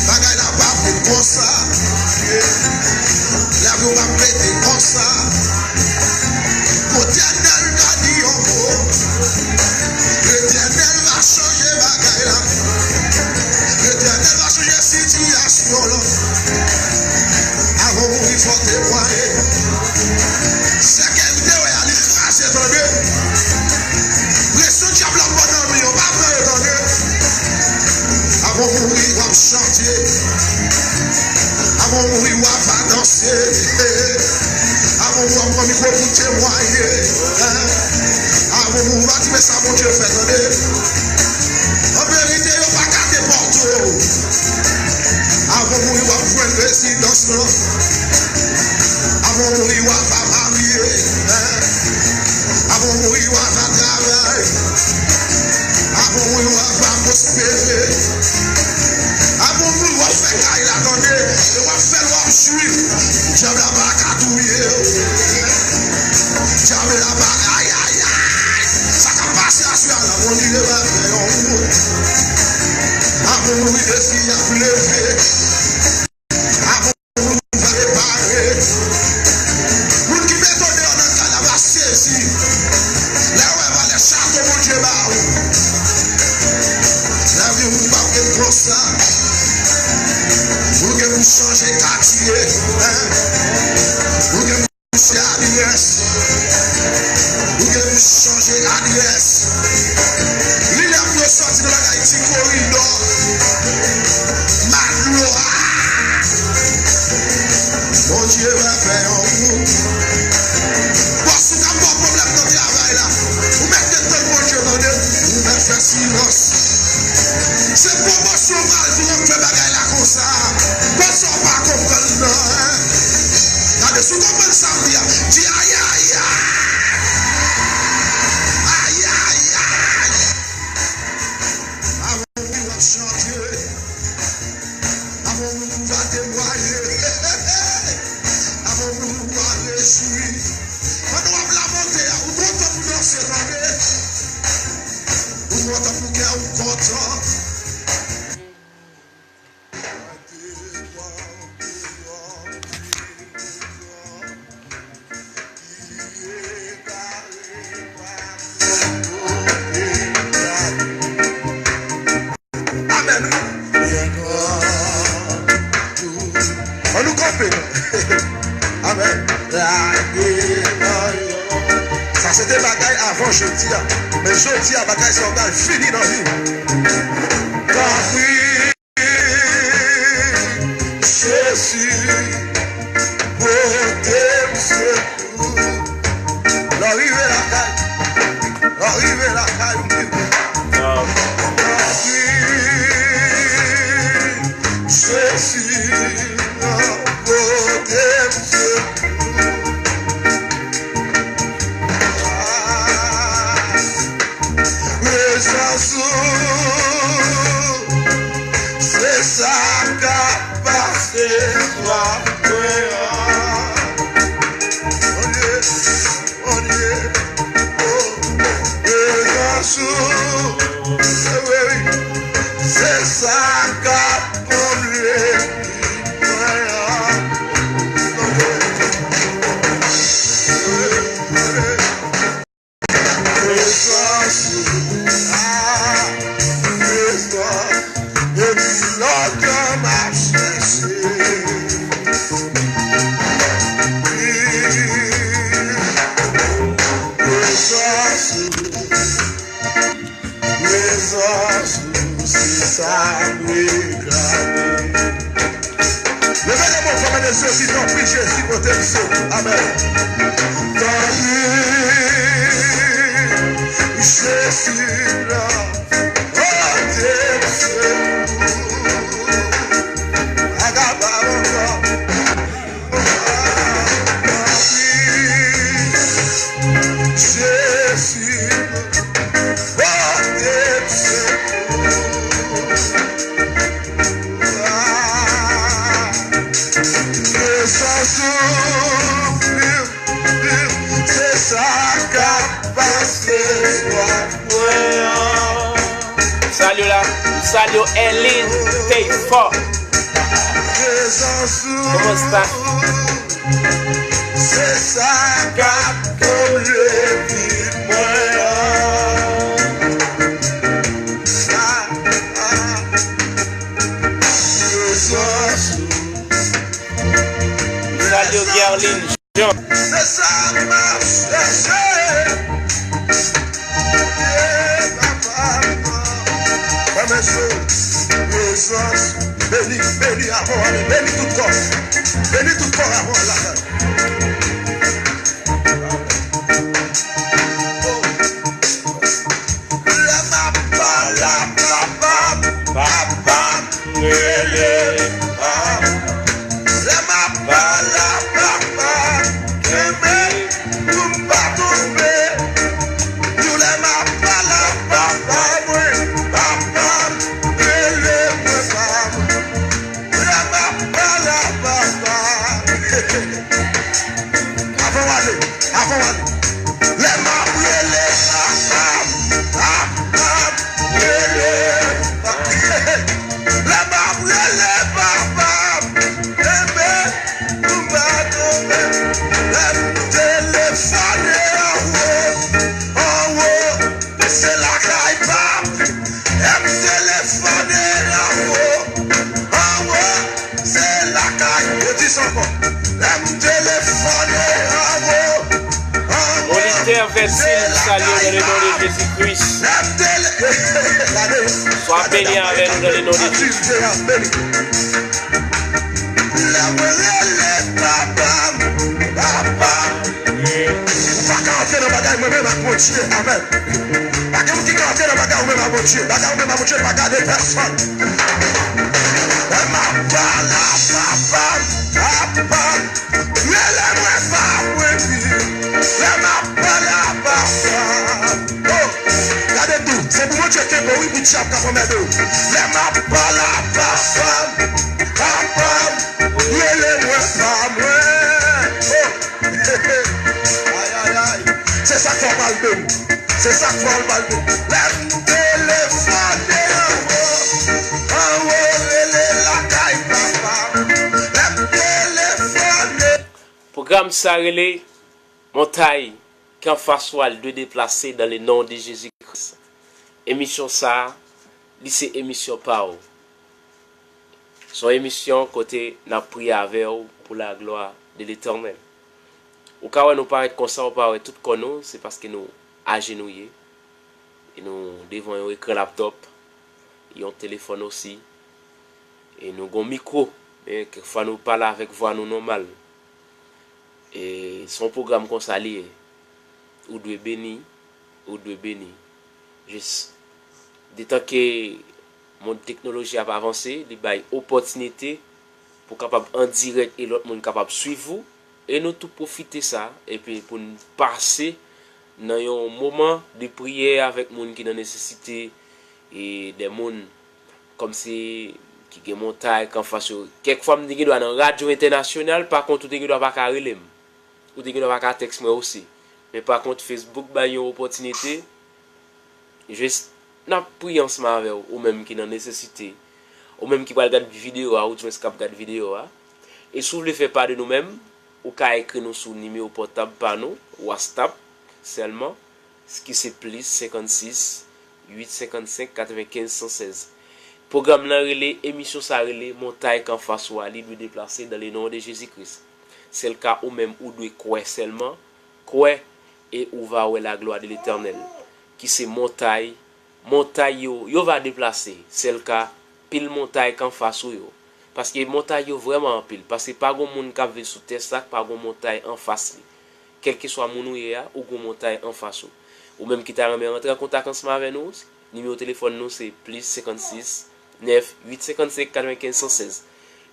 Bagay la p ap vin konsa. Lavi w p ap rete konsa. Letènèl va di yon mo. Letènèl va chanje bagay la. Letènèl va chanje sitiyasyon la. Avan w mouri, fò w temwaye. Sèkèy ou te wè a, li kraze, tande. Presyon dyab la ap pran nan men yo, pa pran yo, tande. Avan w mouri, w ap chante. Avan w mouri, w ap adanse. Avan w mouri, w ap pran mikwo pou temwaye. Avan w mouri, w ap di, men sa Bondye fè, tande. An verite, yo pa ka depòte w. Avan w mouri, w ap jwenn rezidans lan. Avan w mouri, w ap marye. Avan w mouri, w ap travay. Avan w mouri, w ap pwospere. Avan w mouri, w ap fè kay la, tande. E w ap fè l, w ap jwi. Dyab la pa ka touye w. Dyab la pa ka, ay, ay, ay. Sa k ap pase aswè a la, Bondye va fè yon wout. Avan w mouri, defi ap leve. Avan w mouri, w va repare. Moun ki mete w deyò nan kay la va sezi. Lè yo wè valè chato Bondye ba ou. Lavi w p ap ret konsa. Ou gen pou chanje katye. Ou gen pou chanje adrès. Ou gen pou chanje adrès. Li lè pou yo sòti nan bagay ti koridò. Madlo a. Bondye va fè yon wout. Bòs ou ka ba w pwoblèm nan travay la. Ou mèt ret tann Bondye, tande. Ou mèt fè silans. Se pwomosyon w pral pran k fè bagay la konsa. Konsa w pa konprann nan, en. Gade, si w konprann sa m di a, di ayayay! Ayayay! Avan w mouri, w ap chante. Avan w mouri, w va temwaye. Avan w mouri, w va rejwi. Pandan w ap lamante a, ou kontan pou danse, tande. Ou kontan pou kè ou kontan. Amèn. Ann nou kanpe. Amèn. Sa se te bagay avan jodi a. Men jodi a, bagay sa yo pral fini nan vi w. Tanpri, Jezi, pote m sekou. Lè w rive lakay, lè w rive lakay ou, tanpri, Jezi, pote m sekou. Prezans ou, se sa k ap pase swa mwen an. Bondye, Bondye, o, prezans ou, wi, wi, se sa k ap konble vi mwen an. Jezi pote m sekou. Amèn. Tanpri, Jezi la, pote m sekou. Agaba ankò. Tanpri, Jezi, pote m sekou. Prezans ou, se sa k ap pase lwa mwen an. Salye w la, salye w Elin, stay fò. Prezans ou, kòman sa? Se sa k ap konble vi mwen an. Ah, ah. Prezans ou. Salye w Gerline Jean. Se sa m ap chèche. Frè m e sè, prezans, beni, beni avan w ale, beni tout kò, beni tout kò avan w al lakay. Lè m ap pale a papa m, papa m rele papa m. Lè m ap pale a papa m, kenbe pou m pa tonbe. Di w lè m ap pale a papa mwen, papa m rele mwen papa m. Lè m ap pale a papa. Avan w ale, avan w ale. Lè m ap rele papa m, papa m rele papa m. Lè m ap rele papa m, kenbe pou m pa tonbe. Lè m telefone anwo, anwo. Se lakay pa m, lè m telefone anwo, anwo, se lakay. Yo di sa ankò. Lè m telefone anwo, anwo, Olitè Vètil, m salye w dans le nom de Jésus-Christ. Lè m tele-, gade, swa beni avè nou dans le nom de Jésus. Lè mwen rele papa m, papa m. Ou pa ka antre nan bagay mwen menm ak Bondye. Amèn. Pa gen moun ki ka antre nan bagay ou menm ak Bondye. Bagay ou menm ak Bondye pa gade pèsòn. Lè m ap pale a papa m, papa m. Rele mwen pa mwen pi. Lè m ap pale a papa m. Oh, gade tou. Se pou Bondye kenbe w, wi, pou dyab ka anmède w. Lè m ap pale a papa m, papa m. Rele mwen pa mwen. Oh. Ay, ay, ay. Se sa k fè w pral beni. Se sa k fè w pral beni. Lè m telefone anwo, anwo rele lakay papa. Lè m telefone. Pwogram sa rele Montay ki anfas ou a, li dwe deplase dans le nom de Jésus-Christ. Emisyon sa a, li se emisyon pa w. Se yon emisyon kote n ap priye avè w pour la gloire de l'Éternel. Ou ka wè nou parèt konsa, ou pa wè tout kò nou, se paske nou ajenouye. E nou devan yon ekran laptòp, yon telefòn osi. E nou gon mikwo, men kèk fwa nou pale avèk vwa nou nòmal. E se yon pwogram konsa li ye. Ou dwe beni, ou dwe beni. Jis, detan ke mond teknoloji ap avanse, li bay opòtinite pou kapab an dirèk e lòt moun kapab swiv ou. E nou tou pwofite sa, epi pou n pase nan yon moman de priyè avèk moun ki nan nesesite, e de moun kòmsi ki gen montay k anfas yo. Kèk fwa m te gen dwa nan radyo entènasyonal, pa kont ou te gen dwa pa ka rele m. Ou te gen dwa pa ka tèks mwen osi. Men pa kont Facebook bay yon opòtinite. Jis, n ap priye ansanm avè w, ou menm ki nan nesesite. Ou menm ki pral gad videyo a, oudimwens k ap gad videyo a. E si w vle fè pa de nou menm, ou ka ekri nou sou nimewo pòtab pa nou, WhatsApp sèlman, ki se plis senkannsis, uit senkannsenk, katrevenkenz, san sèz. Pwogram nan rele, emisyon sa rele, Montay k anfas ou a, li dwe deplase dans le nom de Jésus-Christ. Sèl ka ou menm ou dwe kwè sèlman, kwè e ou va wè la gloire de l'Éternel, ki se montay, montay yo, yo va deplase, sèl ka pil montay k anfas ou yo, Paske montay yo vrèman anpil. Paske pa gon moun k ap viv sou tè sa k pa gon montay anfas li. Kèlkeswa moun ou ye a, ou gon montay anfas ou. Ou menm ki ta renmen rantre an kontak ansanm avè nou, nimewo telefòn nou se plis senkannsis, nèf, uit senkannsenk, katrevenkenz, san sèz.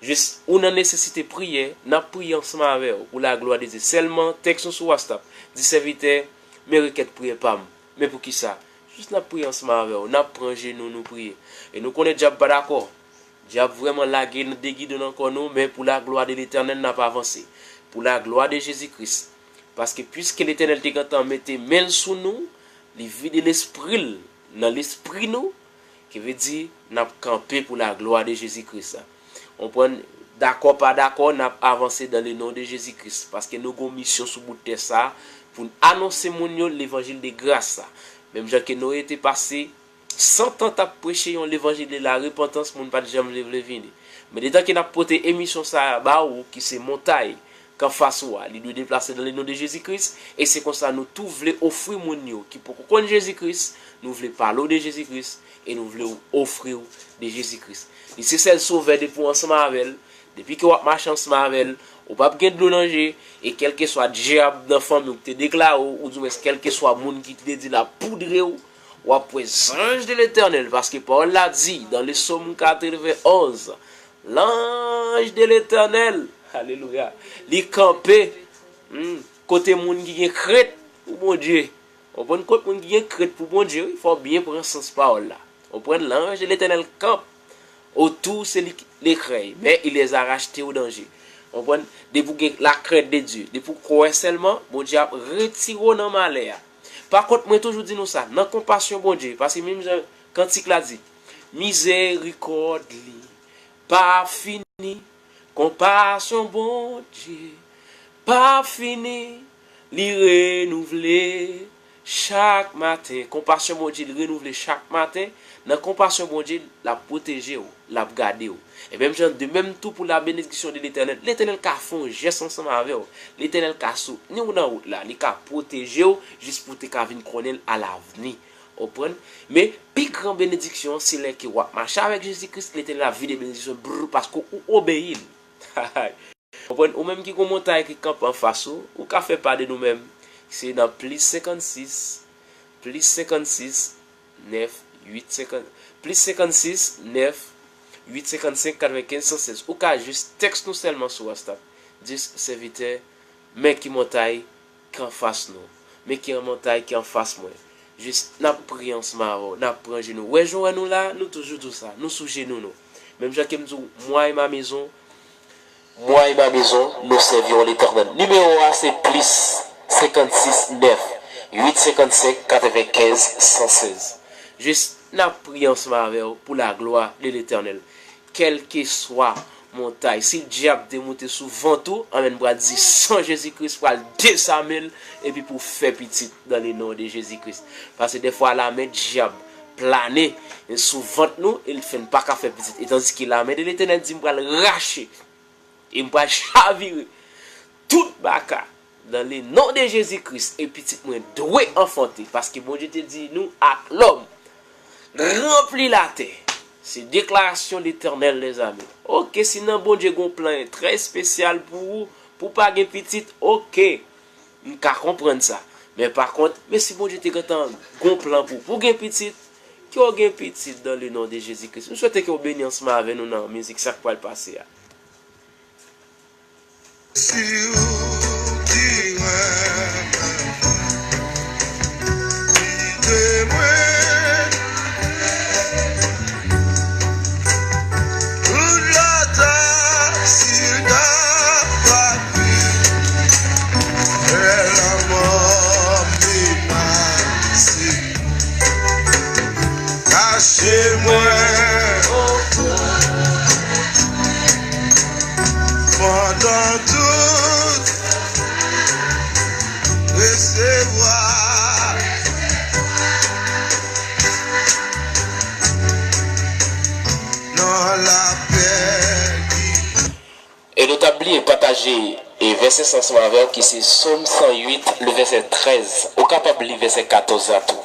Jis ou nan nesesite priyè, n ap priye ansanm avè w pou laglwa de Dye. Sèlman tèks nou sou WhatsApp, di sèvitè, men rekèt priyè pa m. Men poukisa? Jis n ap priye ansanm avè w, n ap pran jenou nou priye. E nou konnen dyab pa dakò. Dyab vrèman lage de gidon nan kò nou, men pou laglwa de Letènèl n ap avanse. Pou laglwa de Jezi Kris. Paske piske Letènèl te gentan mete men l sou nou, li vide lespri l nan lespri nou, ki vle di n ap kanpe pou laglwa de Jezi Kris. Konprann? Dakò pa dakò, n ap avanse dans le nom de Jésus-Christ. Paske nou gon misyon sou bout tè sa pou n anonse moun yo levanjil de gras sa. Menm jan ke Noye te pase san tan t ap preche yon levanjil de la repantans, moun pa t janm vle, vle vini. Men detan ke n ap pote emisyon sa a ba ou, ki se montay k anfas ou a, li dwe deplase dans le nom de Jésus-Christ, e se konsa nou tou vle ofri moun yo ki poko konn Jezi Kris, nou vle pale w de Jezi Kris, e nou vle w ofri w de Jezi Kris. Li se sèl sovè depi w ansanm avè l, depi ke w ap mache ansanm avè l, ou p ap gen dlo nan je, e kèlkeswa dyab nan fanmi w ki te deklare w, oudimwens kèlkeswa moun ki te di l ap poudre w, w ap wè zanj de Letènèl, paske pawòl la di, dans le Psaume quatre-vingt-onze, l'ange de l'Éternel, alelouya, li kanpe, hmm, kote moun ki gen krent pou Bondye. Konprann? Kot moun ki gen krent pou Bondye, wi, fò w byen pran sans pawòl la. Konprann? L'ange de l'Éternel campe autour celui qui le craint, mais il les arrache au danger. Konprann? Depi w gen la crainte de Dieu, depi w kwè sèlman, Bondye ap retire w nan malè a. Pa kont, mwen toujou di nou sa, nan konpasyon Bondye, paske menm jan kantik la di, mizèrikòd li pa fini, konpasyon Bondye pa fini, li renouvle chak maten. Konpasyon Bondye, li renouvle chak maten. Nan konpasyon Bondye, l ap pwoteje w, l ap gade w. E menm jan de menm tou pou la bénédiction de l'Éternel, Letènèl ka fè yon jès ansanm avè w. Letènèl ka soutni w nan wout la, li ka pwoteje w jis pou w te ka vin konnen l alavni. Konprann? Men, pi gran benediksyon an, se lè ke w ap mache avèk Jezi Kris, Letènèl ap vide benediksyon, brr, paske ou obeyi l. Konprann? Ou menm ki gon montay ki kanpe anfas ou, ou ka fè pa de nou menm. Se nan plis senkannsis, plis senkannsis, nèf, uit, senkant, plis senkannsis, nèf, uit, senkannsenk, katrevenkenz, san sèz. Ou ka jis tèks nou sèlman sou WhatsApp. Di sèvitè, men ki montay ki anfas nou. Men ki an montay ki anfas mwen. Jis, n ap priye ansanm avè w, n ap pran jenou. Wè jan w wè nou la, nou toujou di w sa, nou sou jenou nou. Menm jan ke m di w, moi et ma maison, moi et ma maison, nous servirons l'Éternel. Nimewo a se plis senkannsis nèf, uit senkannsenk, katrevenkenz, san sèz. Jis, n ap priye ansanm avè w pou la gloire de l'Éternel. Kèlkeswa montay. Si dyab te moute sou vant ou, anben m pral di san Jezi Kris pral dezame l, epi pou w fè pitit dans le nom de Jésus-Christ. Paske dèfwa lame dyab plane sou vant nou, e l fè n pa ka fè pitit. E tandiske lame de Letènèl di m pral rache, e m pral chavire tout baka dans le nom de Jésus-Christ, e pitit mwen dwe anfante, paske Bondye te di nou ak lòm, ranpli latè. Se deklarasyon Letènèl dèzame. Oke, si nan Bondye gon plan trè espesyal pou ou, pou pa gen pitit, oke, m ka konprann sa. Men pa kont, men si Bondye te gentan gon plan pou, pou gen pitit, ke w gen pitit dans le nom de Jésus-Christ. M swete ke w beni ansanm avè nou nan mizik sa k pral pase a. Si ou ki renmen m, kite mwen. Tout lata si ta papi, fè lanmò menase. Kache mwen pandan tout resevwa nan lapè ki E nou t ap bliye pataje e vèsè sa ansanm avè w ki se Sòm san uit, le vèsè trèz. Ou kapab li vèsè katòz la tou.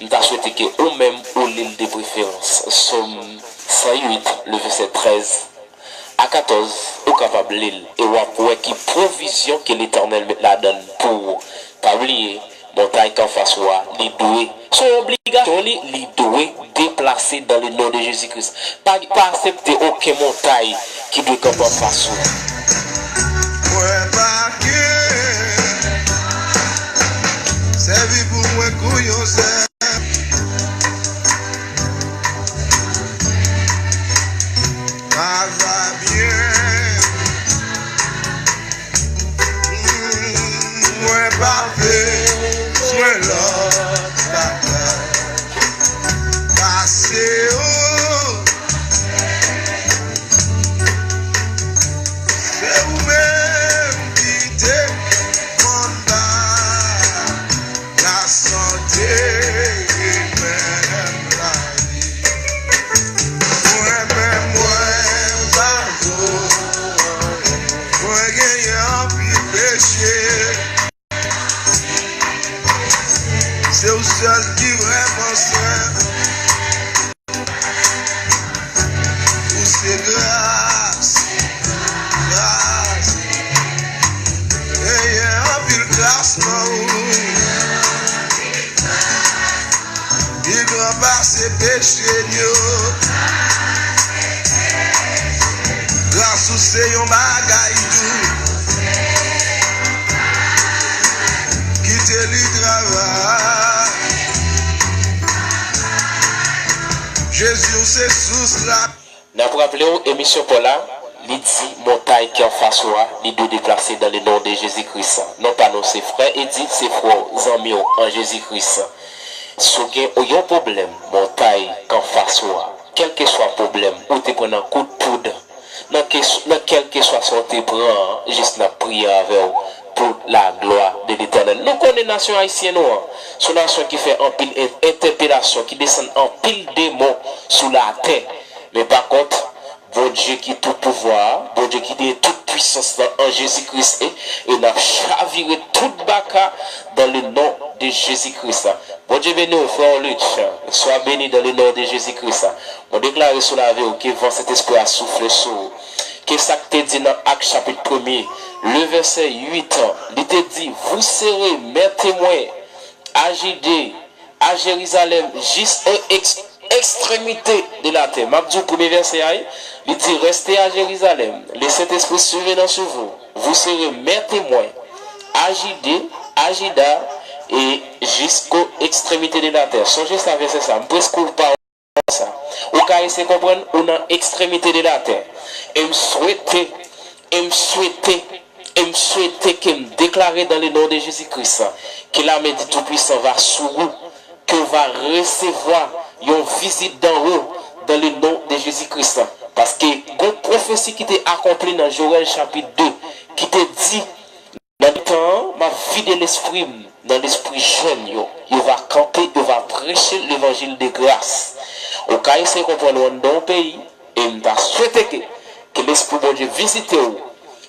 M ta swete ke ou menm ou li l de preferans. Sòm san uit, le vèsè trèz. a katòz, ou kapab li l, e w ap wè ki pwovizyon ke Letènèl met ladan l pou ou. Pa bliye, montay k anfas ou a, li dwe, se yon obligasyon li, li dwe deplase dans le nom de Jésus-Christ. Pa, pa aksepte okenn montay ki dwe kanpe anfas ou. Mwen pa gen, sèvi pou mwen kou yon zèb. Ma va byen. Mwen pa bezwen lòt bagay pase ou. Se ou menm ki te konn ba lasante e menm lavi. Mwen menm, mwen pa vo anyen. Mwen genyen anpil peche. Se ou sèl ki vrèman sen. Ou se gras, gras. Genyen anpil gras nan ou. Li gran pase peche n yo. Gras ou se yon bagay dou. Kite li travay. Jezi, ou se sous la. N ap raple w, emisyon pa w la, li di, montay ki anfas ou a, li dwe deplase dans le nom de Jésus-Christ. Non pa nou, se frè Edi, se frè w, zanmi w an Jezi Kris. Si w gen yon pwoblèm, montay k anfas ou a, kèlkeswa pwoblèm ou te pran nan kout poud, nan kes-, nan kèlkeswa sa w te pran an, jis n ap priye avè w pou la glwa de Letènèl. Nou konnen nasyon ayisyen nou an, se yon nasyon ki fè anpil en-, entèpelasyon, ki desann anpil demon sou latè. Men pa kont, Bondye ki tout pouvwa a, Bondye ki gen tout pwisans lan an Jezi Kris, e, e n ap chavire tout baka dans le nom de Jésus-Christ. Bondye beni w, frè Luch. Swa beni dans le nom de Jésus-Christ. Mwen deklare sou lavi w ke van Sentespri a soufle sou ou. Ke sa k te di nan Ak chapit premye, le vèsè uit, li te di, Vous serez mes témoins à Judée, à Jérusalem, jusqu'aux ex-, extrémités de la terre. M ap di w premye vèsè a, wi. Li di, Restez à Jérusalem, le Saint-Esprit survenant sur vous. Vous serez mes témoins à Judée, à Juda et jusqu'aux extrémités de la terre. Sonje sa, vèsè sa. M preske w pa sa. Ou ka eseye konprann ou nan ekstremite de latè. E m swete, e m swete, e m swete ke m deklare dans le nom de Jésus-Christ ke la main du Tout-Puissant va sur vous, ke w va resevwa yon vizit d'en haut dans le nom de Jésus-Christ. Paske gon pwofesi ki te akonpli nan Joèl chapit de ki te di, Nan tan an, m ap vide lespri m nan lespri jèn yo. Yo va kanpe, yo va preche levanjil de gras. Ou ka eseye konprann ou anndan yon peyi, e m ta swete ke, ke Lespri Bondye vizite w,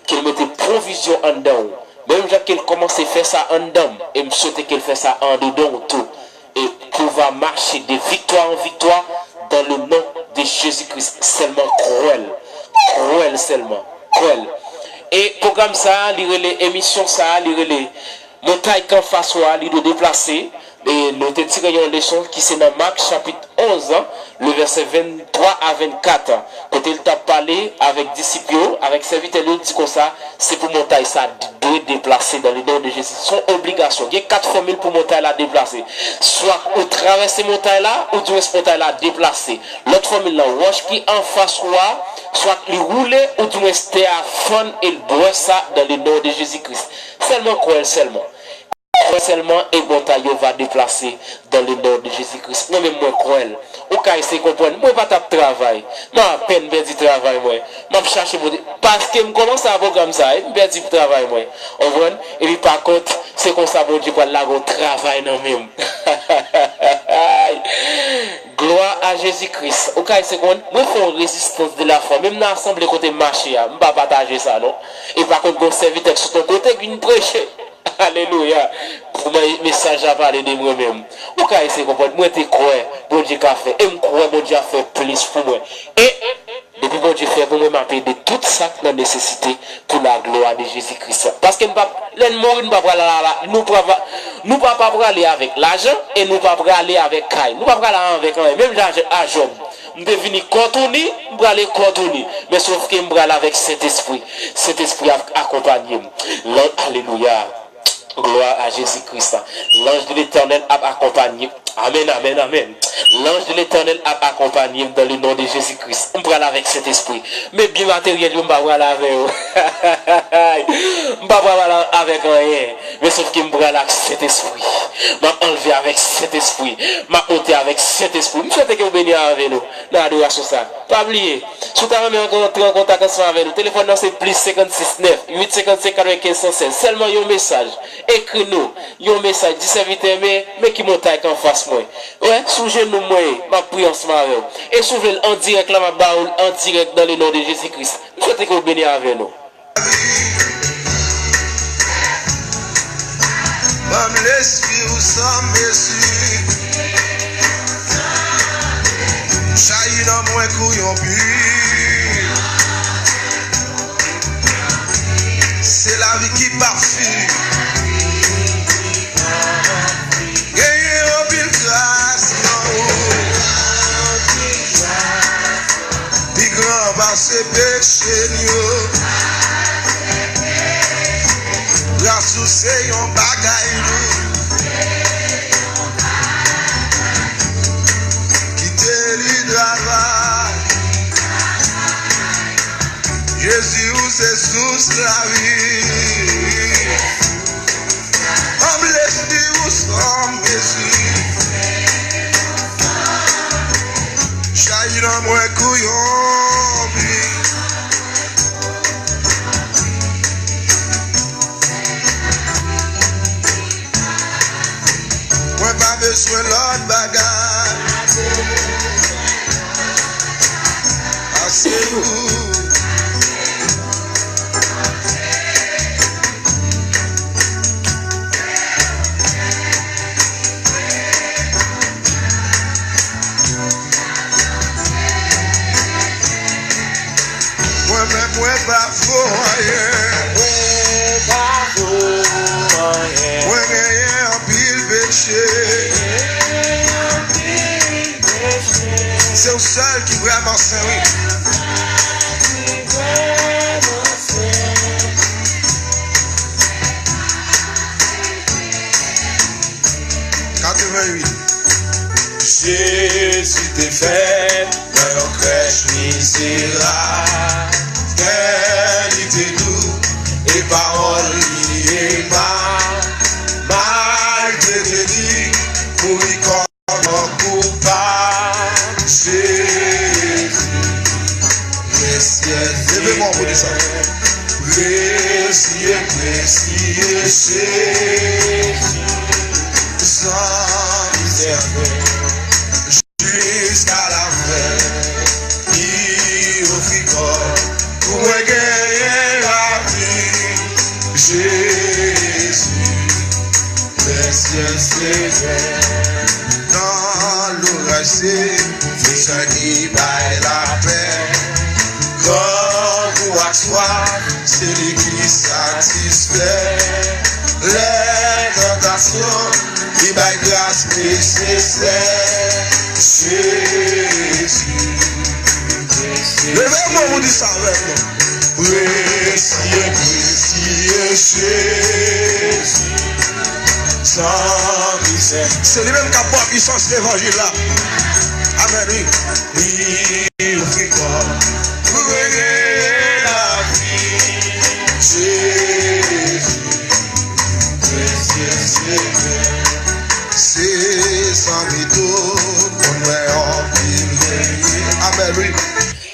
ke l mete pwovizyon anndan w. Menm jan ke l kòmanse fè sa anndan m, e m swete ke l fè sa andedan w tou. E ke w va mache de viktwa an viktwa dans le nom de Jésus-Christ. Sèlman kwè l. Kwè l sèlman. Kwè l. E pwogram sa a, li rele, emisyon sa a, li rele Montay k anfas ou a, li dwe deplase. E nou te tire yon leson ki se nan Mak chapit onz, le vèsè venntwa a vennkat, kote l t ap pale avèk disip yo, avèk sèvitè l yo, l di konsa, Se pou montay sa dwe deplase dans le nom de Jésus. Se yon obligasyon. Gen kat fòmil pou montay la deplase. Swa ou travèse montay la, oudimwens montay la deplase. Lòt fòmil lan, wòch ki anfas ou a, swa li woule, oudimwens tè a fann e l bwè sa dans le nom de Jésus-Christ. Sèlman kwè l sèlman. Kwè sèlman e montay yo va deplase dans le nom de Jésus-Christ. Mwen menm mwen kwè l. Ou ka eseye konprann. Mwen pa t ap travay. M apèn pèdi travay mwen. M ap chache Bondye. Paske m kòmanse a pwogram sa, epi m pèdi travay mwen. Ou konprann? Epi pa kont, se konsa Bondye pral lage yon travay nan men m. Glwa a Jezi Kris. Ou ka eseye konprann. Mwen fè yon rezistans de la fwa. Menm nan asanble kote m mache a, m pa pataje sa non. E pa kont, gon sèvitè k sot yon kote k vin preche. Alelouya. Pou mwen, mesaj la pale de mwen menm. Ou ka eseye konprann. Mwen te kwè Bondye ka fè. E m kwè Bondye ap fè plis pou mwen. E Depi Bondye fè pou mwen, m ap ede tout sa k nan nesesite pou laglwa de Jezi Kris. Paske n p ap, lè n mouri, n pa pral la, la, nou pa, nou pa, pa prale avèk lajan e nou pa prale avèk kay. Nou pa prale avèk anyen. Menm jan a Jòb, m te vini kò touni, m prale kò touni. Men sòf ke m prale avèk Sentespri. Sentespri ap akonpanye m. Lan-, alelouya. Glwa a Jezi Kris. Lanj de Letènèl ap akonpanye. Amèn, amèn, amèn. Lanj de Letènèl ap akonpanye m dans le nom de Jésus Christ. M pral avèk Sentespri. Men byen materyèl yo, m pa pral avè yo. M pa pral avèk anyen. Men sòf ke m pral ak Sentespri. M ap anlve avèk Sentespri. M ap monte avèk Sentespri. M swete ke w beni avè nou nan adorasyon sa. Pa bliye, si w ta renmen antre an kontak ansanm avè nou, telefòn nan se plis senkannsis nèf uit senkannsenk katrevenkenz san sèz. Sèlman yon mesaj. Ekri nou yon mesaj, di sèvitè, men, men ki montay k anfas mwen. Wè, sou jenou mwen ye, m ap priye ansanm avè w. E si w vle l an dirèk la, m ap ba w l an dirèk dans le nom de Jésus Christ. M swete ke w beni avè nou. Ban m lespri w san mezi. Chayi nan mwen kou yon bri. Se lavi ki pa fini. Genyen anpil gras nan ou. Pi gran pase peche n yo. Gras ou se yon bagay nou. Kite li travay. Jezi, ou se sous lavi. Anble di ou san mezi. Chayi nan mwen kou yon bri. Mwen pa bezwen lòt bagay. Pase ou. Mwen menm, mwen pa vo anyen. Mwen pa vo anyen. Mwen genyen anpil peche. Genyen anpil peche. Se ou sèl ki vrèman sen, wi. Ki vrèman sen. Katreven uit. Jezi te fèt nan yon krèch mizerab. Kè li te dou e pawòl li emab. Maltrete li, mouri kòm yon koupab. Jezi, presyè Seyè. Leve men w pou di sa. Presye, presye Jezi, san mizè. Jiska lafen, li ofri kò pou mwen genyen lavi. Jezi, presyè Seyè. Nan louraj se Seyè ki bay lapè. Grangou ak swaf, se li ki satisfè. Lè tantasyon, li bay gras nesesè. Jezi. Leve men w pou di sa avèk mwen. Presye, presye Jezi. San mizè. Se li menm k ap ba w pisans levanjil la. Amèn, wi. Li ofri kò pou mwen genyen lavi. Jezi, presye Seyè. Se san li tou pou mwen anpil benyen. Amèn, wi.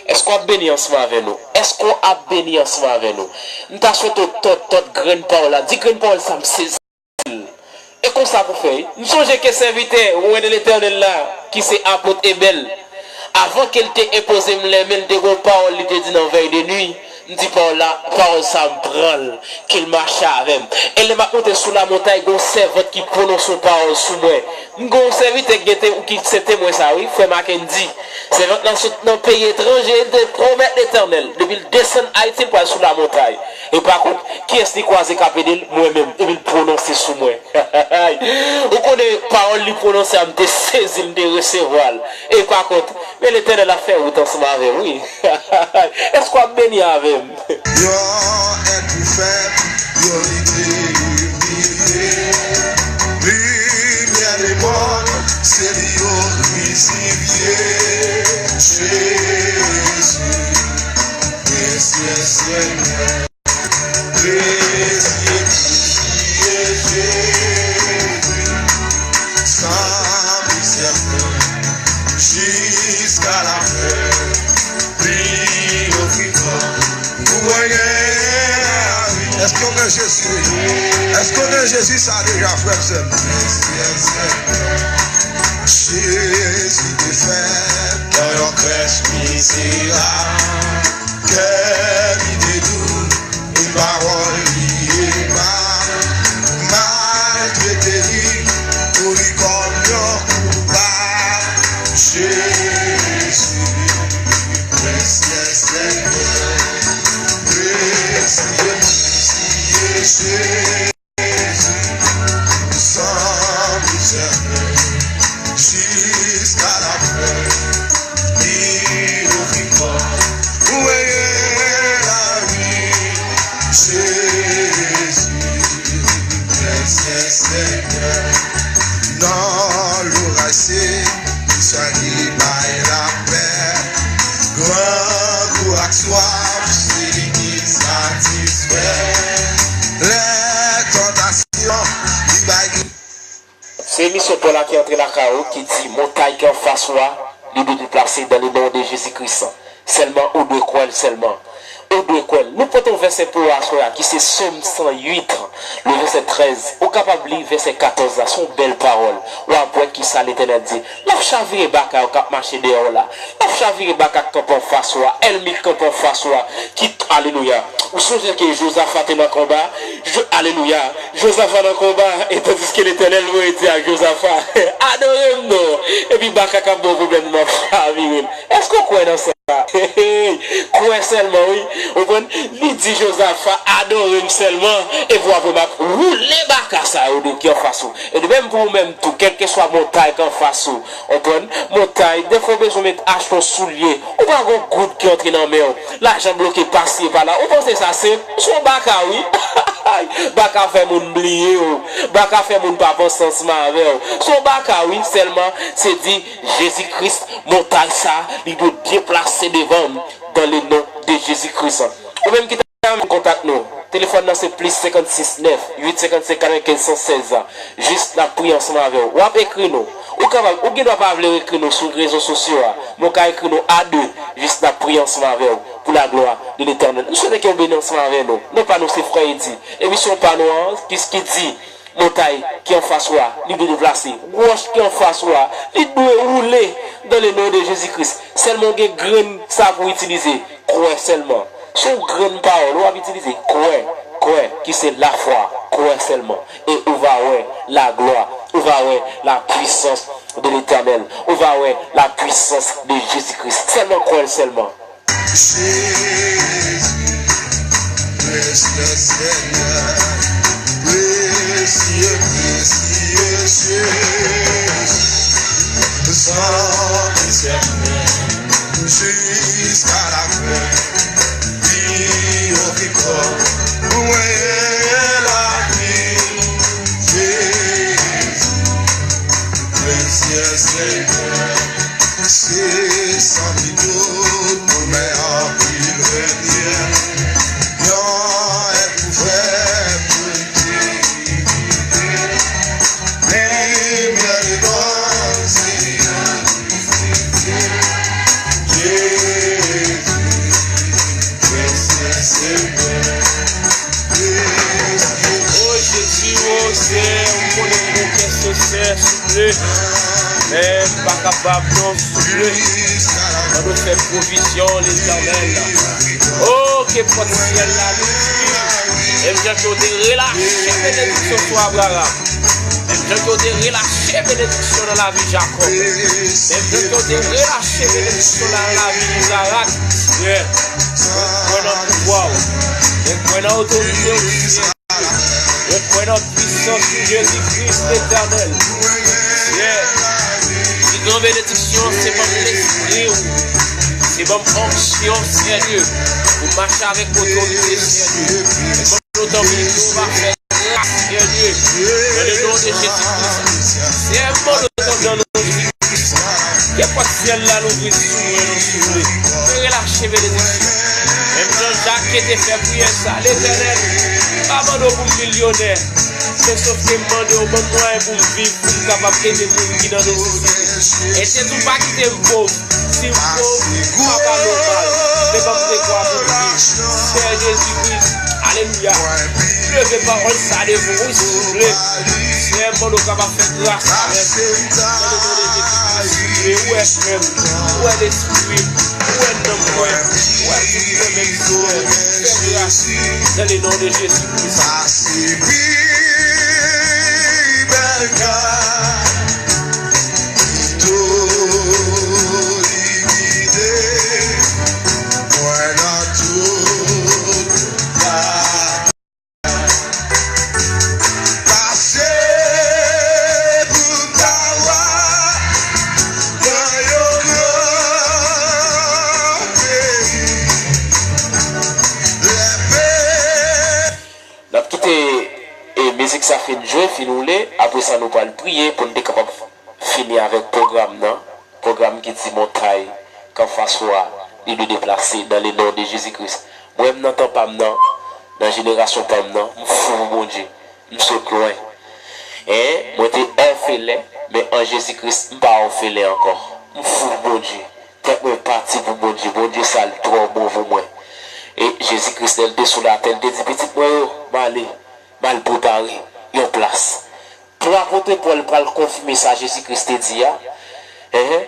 Èske w ap beni ansanm avè nou? Èske w ap beni ansanm avè nou? M ta swete w tòt, tòt grenn pawòl la. Di grenn pawòl sa, m sezi. E konsa pou fè, wi. M sonje ke sèvitè Roi de Letènèl la, ki se apot Ebèl, avan ke l te enpoze m lenmen, l te gon pawòl li te di nan vèy de nwi. M di pawòl la, pawòl sa m pran l, ke l mache avè m. E lè m ap monte sou lamontay, gen yon sèvant ki pwononse yon pawòl sou mwen. M gen yon sèvitè ki gen te, ki se temwen sa, wi, frè Mackendy. Sèvant lan sot nan peyi etranje, li te pwomèt Letènèl, depi l desann Ayiti, l pral sou lamontay. E pa kont, kiyès li kwaze k ap ede l? Mwen menm. Epi l pwononse sou mwen. Ou konnen, pawòl li pwononse a, m te sezi, m te resevwa l. E pa kont, men Letènèl ap fè wout ansanm avè m, wi. Èske w ap beni avè m? Yon èt pou fèt, yon lide imilye. Limyè lemonn, se li yo krisifye. Jezi, Mesye, Senyè. Mesye, Mesye, Jezi. San mizè, jiska lafen, li ofri kò l pou mwen gen lavi. Èske w gen Jezi? Èske w gen Jezi sa deja, frè m, sè m? Jezi te fèt nan yon krèch mizerab, kè li te dou, e pawòl li e pa maltrete li, pou li kòm yon koupab. Jezi, Mesye, Senyè, Mesye, Mesye, Jezi, san mizè, jiska lafen, li ofri kò l pou mwen gen lavi. Jezi, Mesye, Senyè, nan loray se li sèl ki bay lapè. Grangou ak swaf, se li ki satisfè. Lè tantasyon, li bay. Se emisyon Pòl la ki antre lakay ou, ki di, montay ki anfas ou a, li dwe deplase dans le nom de Jésus-Christ. Sèlman, ou dwe kwè l sèlman. Ou dwe kwè l. Nou pote yon vèsè pou ou aswè a, ki se Sòm san uit, le vèsè trèz. Ou kapab li vèsè katòz la, se yon bèl pawòl. W ap wè kisa Letènèl di. L ap chavire baka yo k ap mache dèyè w la. L ap chavire baka k kanpe anfas ou a, ènmi k kanpe anfas ou a, ki, alelouya. Ou sonje ke Jozafa te nan konba? Jo-, alelouya. Jozafa nan konba, e tandiske Letènèl voye di ak Jozafa, adore m non. Epi baka k ap ba w pwoblèm nan, m ap chavire l. Èske w kwè nan sa? Kwè sèlman, wi. Ou konprann? Li di Jozafa, adore m sèlman, epi w ap wè m ap woule baka sa yo de ki anfas ou. E de menm pou ou menm tou, kèlkeswa montay ki anfas ou, ou konprann? Montay, defwa w bezwen met achte yon soulye, ou pa gon goud ki antre nan men w, lajan bloke pasi e pa la, ou panse sa senp? Se yon baka, wi. Baka fè moun bliye w, baka fè moun pa panse ansanm avè w. Se yon baka, wi, sèlman se di, Jezi Kris, montay sa, li dwe deplase devan m, dans le nom de Jésus-Christ. Ou menm ki ta renmen kontak nou, telefòn nan se plis senkannsis nèf uit senkannsenk katrevenkenz san sèz. Jis n ap priye ansanm avè w. W ap ekri nou. Ou kapab, ou gen dwa pa vle ekri nou sou rezo sosyo a, men w ka ekri nou a de, jis n ap priye ansanm avè w, pour la gloire de l'Éternel. Nou swete ke w beni ansanm avè nou. Non pa nou se Frè Edi. Emisyon pa nou an, ki, ki di, montay ki anfas ou a, li dwe deplase. Wòch ki anfas ou a, li dwe woule dans le nom de Jésus-Christ. Sèlman w gen grenn sa pou w itilize. Kwè sèlman. Se yon grenn pawòl w ap itilize. Kwè, kwè, ki se lafwa. Kwè sèlman. E ou va wè la glwa. Ou va wè la puissance de l'Éternel. Ou va wè la puissance de Jésus-Christ. Sèlman kwè l sèlman. Jezi, presye Senyè, presye, presye Jezi, san esèpsyon, jiska lafen, li ofri kò l pou mwen lavi. Jezi, presye Senyè. Se san li tout moun, men anpil renye. Yon èt ouvè pou l te limite. Limyè levanjil krisifye. Jezi, presye Senyè. O Jezi, o Senyè, m konnen m gon kè sensè, souple. Men m pa kapab non, souple. Mande w fè pwovizyon, Letènèl. O pòt syèl la louvri. Menm jan ke w te relache benediksyon sou Abraram. Menm jan ke w te relache benediksyon nan lavi Jakòb. Menm jan ke w te relache benediksyon nan lavi Izarak. Frè, mwen kwè nan pouvwa w. Mwen kwè nan otorite w, Senyè. Mwen kwè nan pwisans ou, Jezi Kris Letènèl. Senyè, pi gran benediksyon se ban m lespri w. Se ban m onksyon, Senyè Dye, pou m mache avèk otorite, Senyè Dye. Mwen mande w tanpri ke w va fè gras, Senyè Dye, nan le non de Jezi Kris. Senyè, mwen mande w tanpri nan non de Jezi Kris. Ke pòt syèl la louvri sou mwen, non, souple. Fè relache benediksyon. Menm jan Jak te fè priyè sa, Letènèl, m pa mande w pou m milyonè. Se sòf ke m mande w ban m mwayen pou m viv, pou m kapab ede moun ki nan nesesite. E se tou pa kite m pòv. Si m pòv, m pa pale w mal. Men ban m dekwa pou m viv. Senyè Jezi Kris, alelouya. Leve pawòl sa devan w, wi, souple. Senyè, m mande w kapab fè gras avè m. Nan le non de Jezi Kris, souple, ou wè frè m, ou wè lespri m, ou wè nanm mwen, ou wè tout mwen menm, Senyè. Fè gras. Dans le nom de Jésus-Christ. Pase pi bèl ka, pito likide mwen nan tout ka. Pase pou ta wa nan yon gran peyi. Lè pe- N ap kite, e, mizik sa fin jwe, fin woule. Apre sa, nou pral priye pou n te kapab fini avèk pwogram nan. Pwogram ki di montay k anfas ou a, li dwe deplase dans le nom de Jésus-Christ. Mwen menm nan tan pa m nan, nan jenerasyon pa m nan, m fou pou Bondye. M sot lwen. En, mwen te òfelen, men an Jezi Kris, m pa òfelen ankò. M fou pou Bondye. Tèt mwen pati pou Bondye. Bondye sa l twò bon pou mwen. E Jezi Kris, lè l te sou latè, l te di, pitit mwen yo, m ale, m al prepare yon plas. Pou apot Pòl pral konfime sa Jezi Kris te di a. Enhen.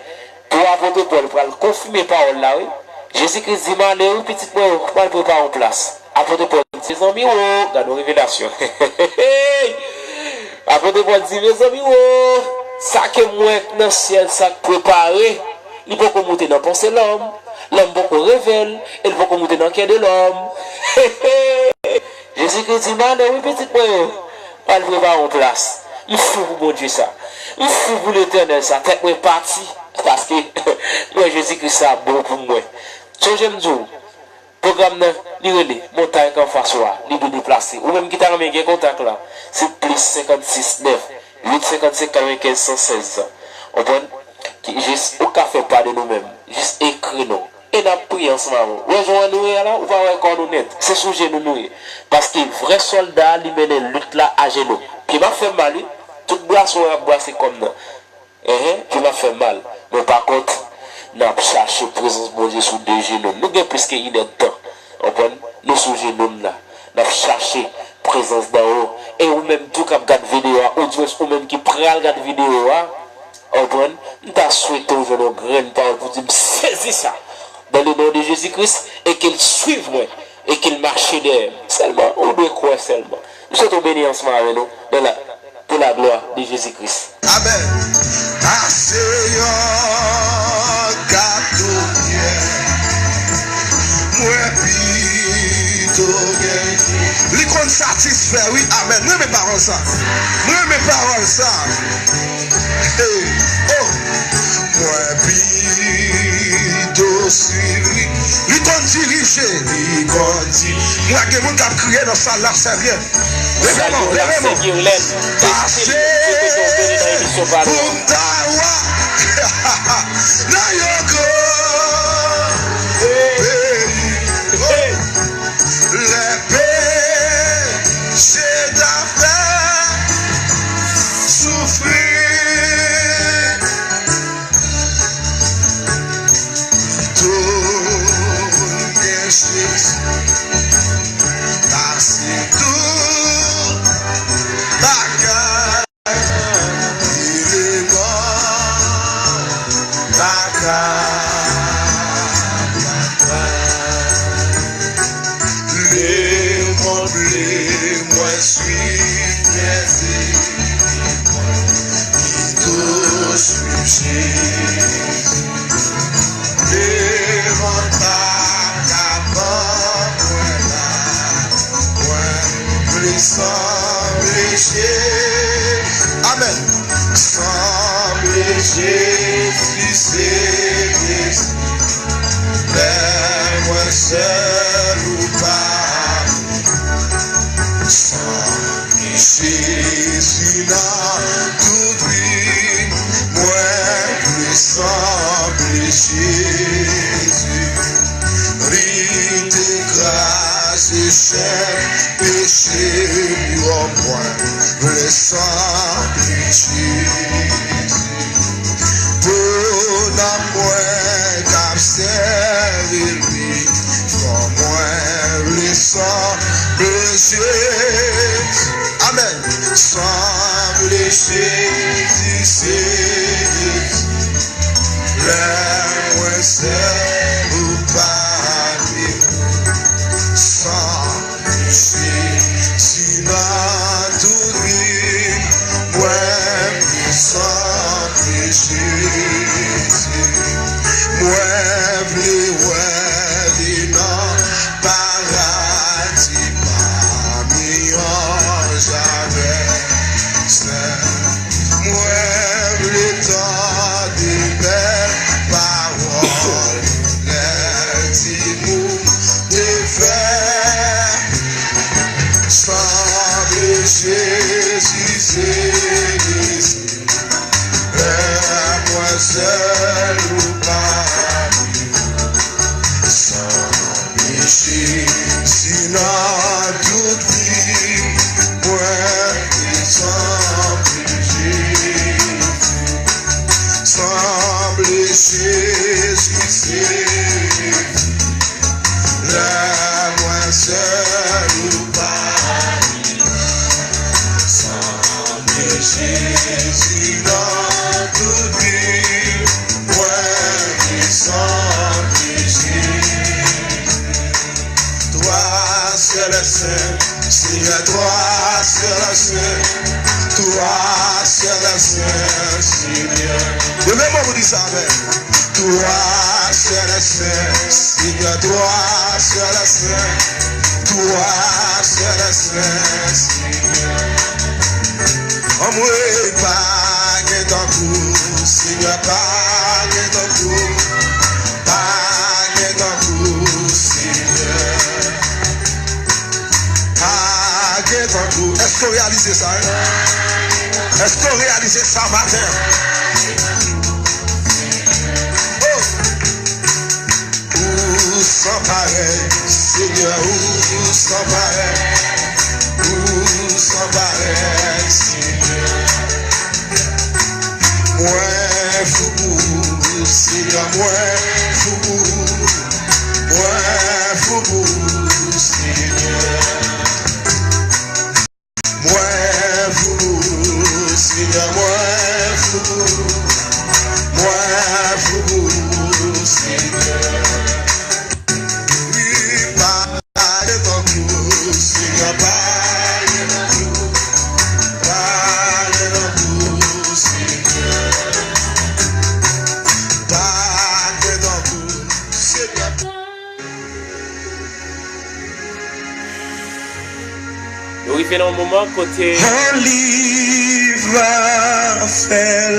Pou apot Pòl pral konfime pawòl la, wi. Jezi Kris di, m ale, wi, pitit mwen yo, m al prepare yon plas. Apot Pòl di, mezanmi, wo, gade yon revelasyon. Apot Pòl di, mezanmi, wo, sa ke m wè nan syèl, sa k prepare, li poko moute nan panse lòm, lòm poko reve l, e l poko moute nan kè de lòm. Jezi Kris di, m ale, wi, pitit mwen yo, m al prepare yon plas. M fou pou Bondye sa. M fou pou Letènèl sa. Tèt mwen pati, paske m wè Jezi Kris sa bon pou mwen. Sonje m di w, pwogram nan, li rele, montay k anfas ou a, li dwe deplase. Ou menm ki ta renmen gen kontak la, se plis senkannsis nèf, uit senkannsenk, katrevenkenz, san sèz. Konprann? Ki jis, ou ka fè pa de nou menm. Jis ekri nou. E n ap priye ansanm avè w. Wè jan nou ye a la, ou pa wè kò nou nèt. Se sou jenou nou ye. Paske vrè sòlda a, li mennen lit la ajenou. Pye m ap fè m mal, wi. Tout brase w ap brase kò m nan. Enhen, pye m ap fè m mal. Men pa kont, n ap chache prezans Bondye sou de jenou. Nou gen plis ke inèdtan. Konprann? Nou sou jenou n la. N ap chache prezans Bondye. E ou menm tou k ap gad videyo a, odyans ou menm ki pral gad videyo a, konprann? M ta swete w jwenn yon grenn pawòl pou di m sezi sa. Dans le nom de Jésus-Christ, e ke l swiv mwen, e ke l mache dèyè m. Sèlman, ou dwe kwè sèlman. M swete w beni ansanm avè nou, dans la, pour la gloire de Jésus-Christ. Amèn. Pase yon gato pyè, mwen pito gen. Li konn satisfè, wi. Amèn. Mwen renmen pawòl sa. Mwen renmen pawòl sa. Hey, oh. Mwen pito swiv li. Li konn dirije. Li konn di. Mwen gen moun k ap kriye nan sal la, sè byen. Leve men w, leve men w. Pase pou ta wa nan yon gran peyi. Lè peche ta fè soufri. Tou gen chans. Pase tout bagay. Eleman bagay. Sanble Jezi. Amèn. Sanble Jezi se Mesi. Lè mwen sèl ou pa. Sanble Jezi nan tout vi. Mwen vle sanble Jezi. Li te kraze chèn peche m yo. Mwen vle sanble Jezi. Pou nanm mwen k ap sèvi li, fò mwen vle sanble Jezi. Amèn. Sanble Jezi se Jezi. Lè mwen sèl ou pa de. Sanble Jezi nan tout vi. Mwen vle sanble Jezi. Mwen vle wè li nan paradi pami anj avèk sè. Mwen vle tande bèl pawòl lè timoun te fè. Sanble Jezi se Mesi. Lè mwen sèl ou pa. Sanble Jezi nan tout vi. Mwen vle sanble Jezi. Sanble Jezi se Jezi. Lè mwen sèl ou pa. Sanble Jezi nan tout vi. Mwen vle sanble Jezi. Twa sèl sen, Senyè, twa sèl sen, twa sèl sen, Senyè. Leve men w pou di sa avè m. Twa sèl sen, Senyè, twa sèl sen, twa sèl sen, Senyè. Anmwey, pa gen tankou, Senyè, pa gen tankou, pa gen tankou, Senyè. Pa gen tankou. Èske w reyalize sa, wi? Èske w reyalize sa maten an? Oh! Ou san parèy, Senyè, ou san parèy, ou san parèy, Senyè. Mwen fou pou ou, Senyè, mwen fou pou ou, mwen fou pou ou, Senyè. Mwen fou pou ou, Senyè, mwen fou pou ou, mwen fou pou ou, Senyè. Wi, pa gen tankou, Senyè, pa gen tankou, pa gen tankou, Senyè. Pa gen tankou, Senyè. Nou rive nan yon moman kote Olive a fè l.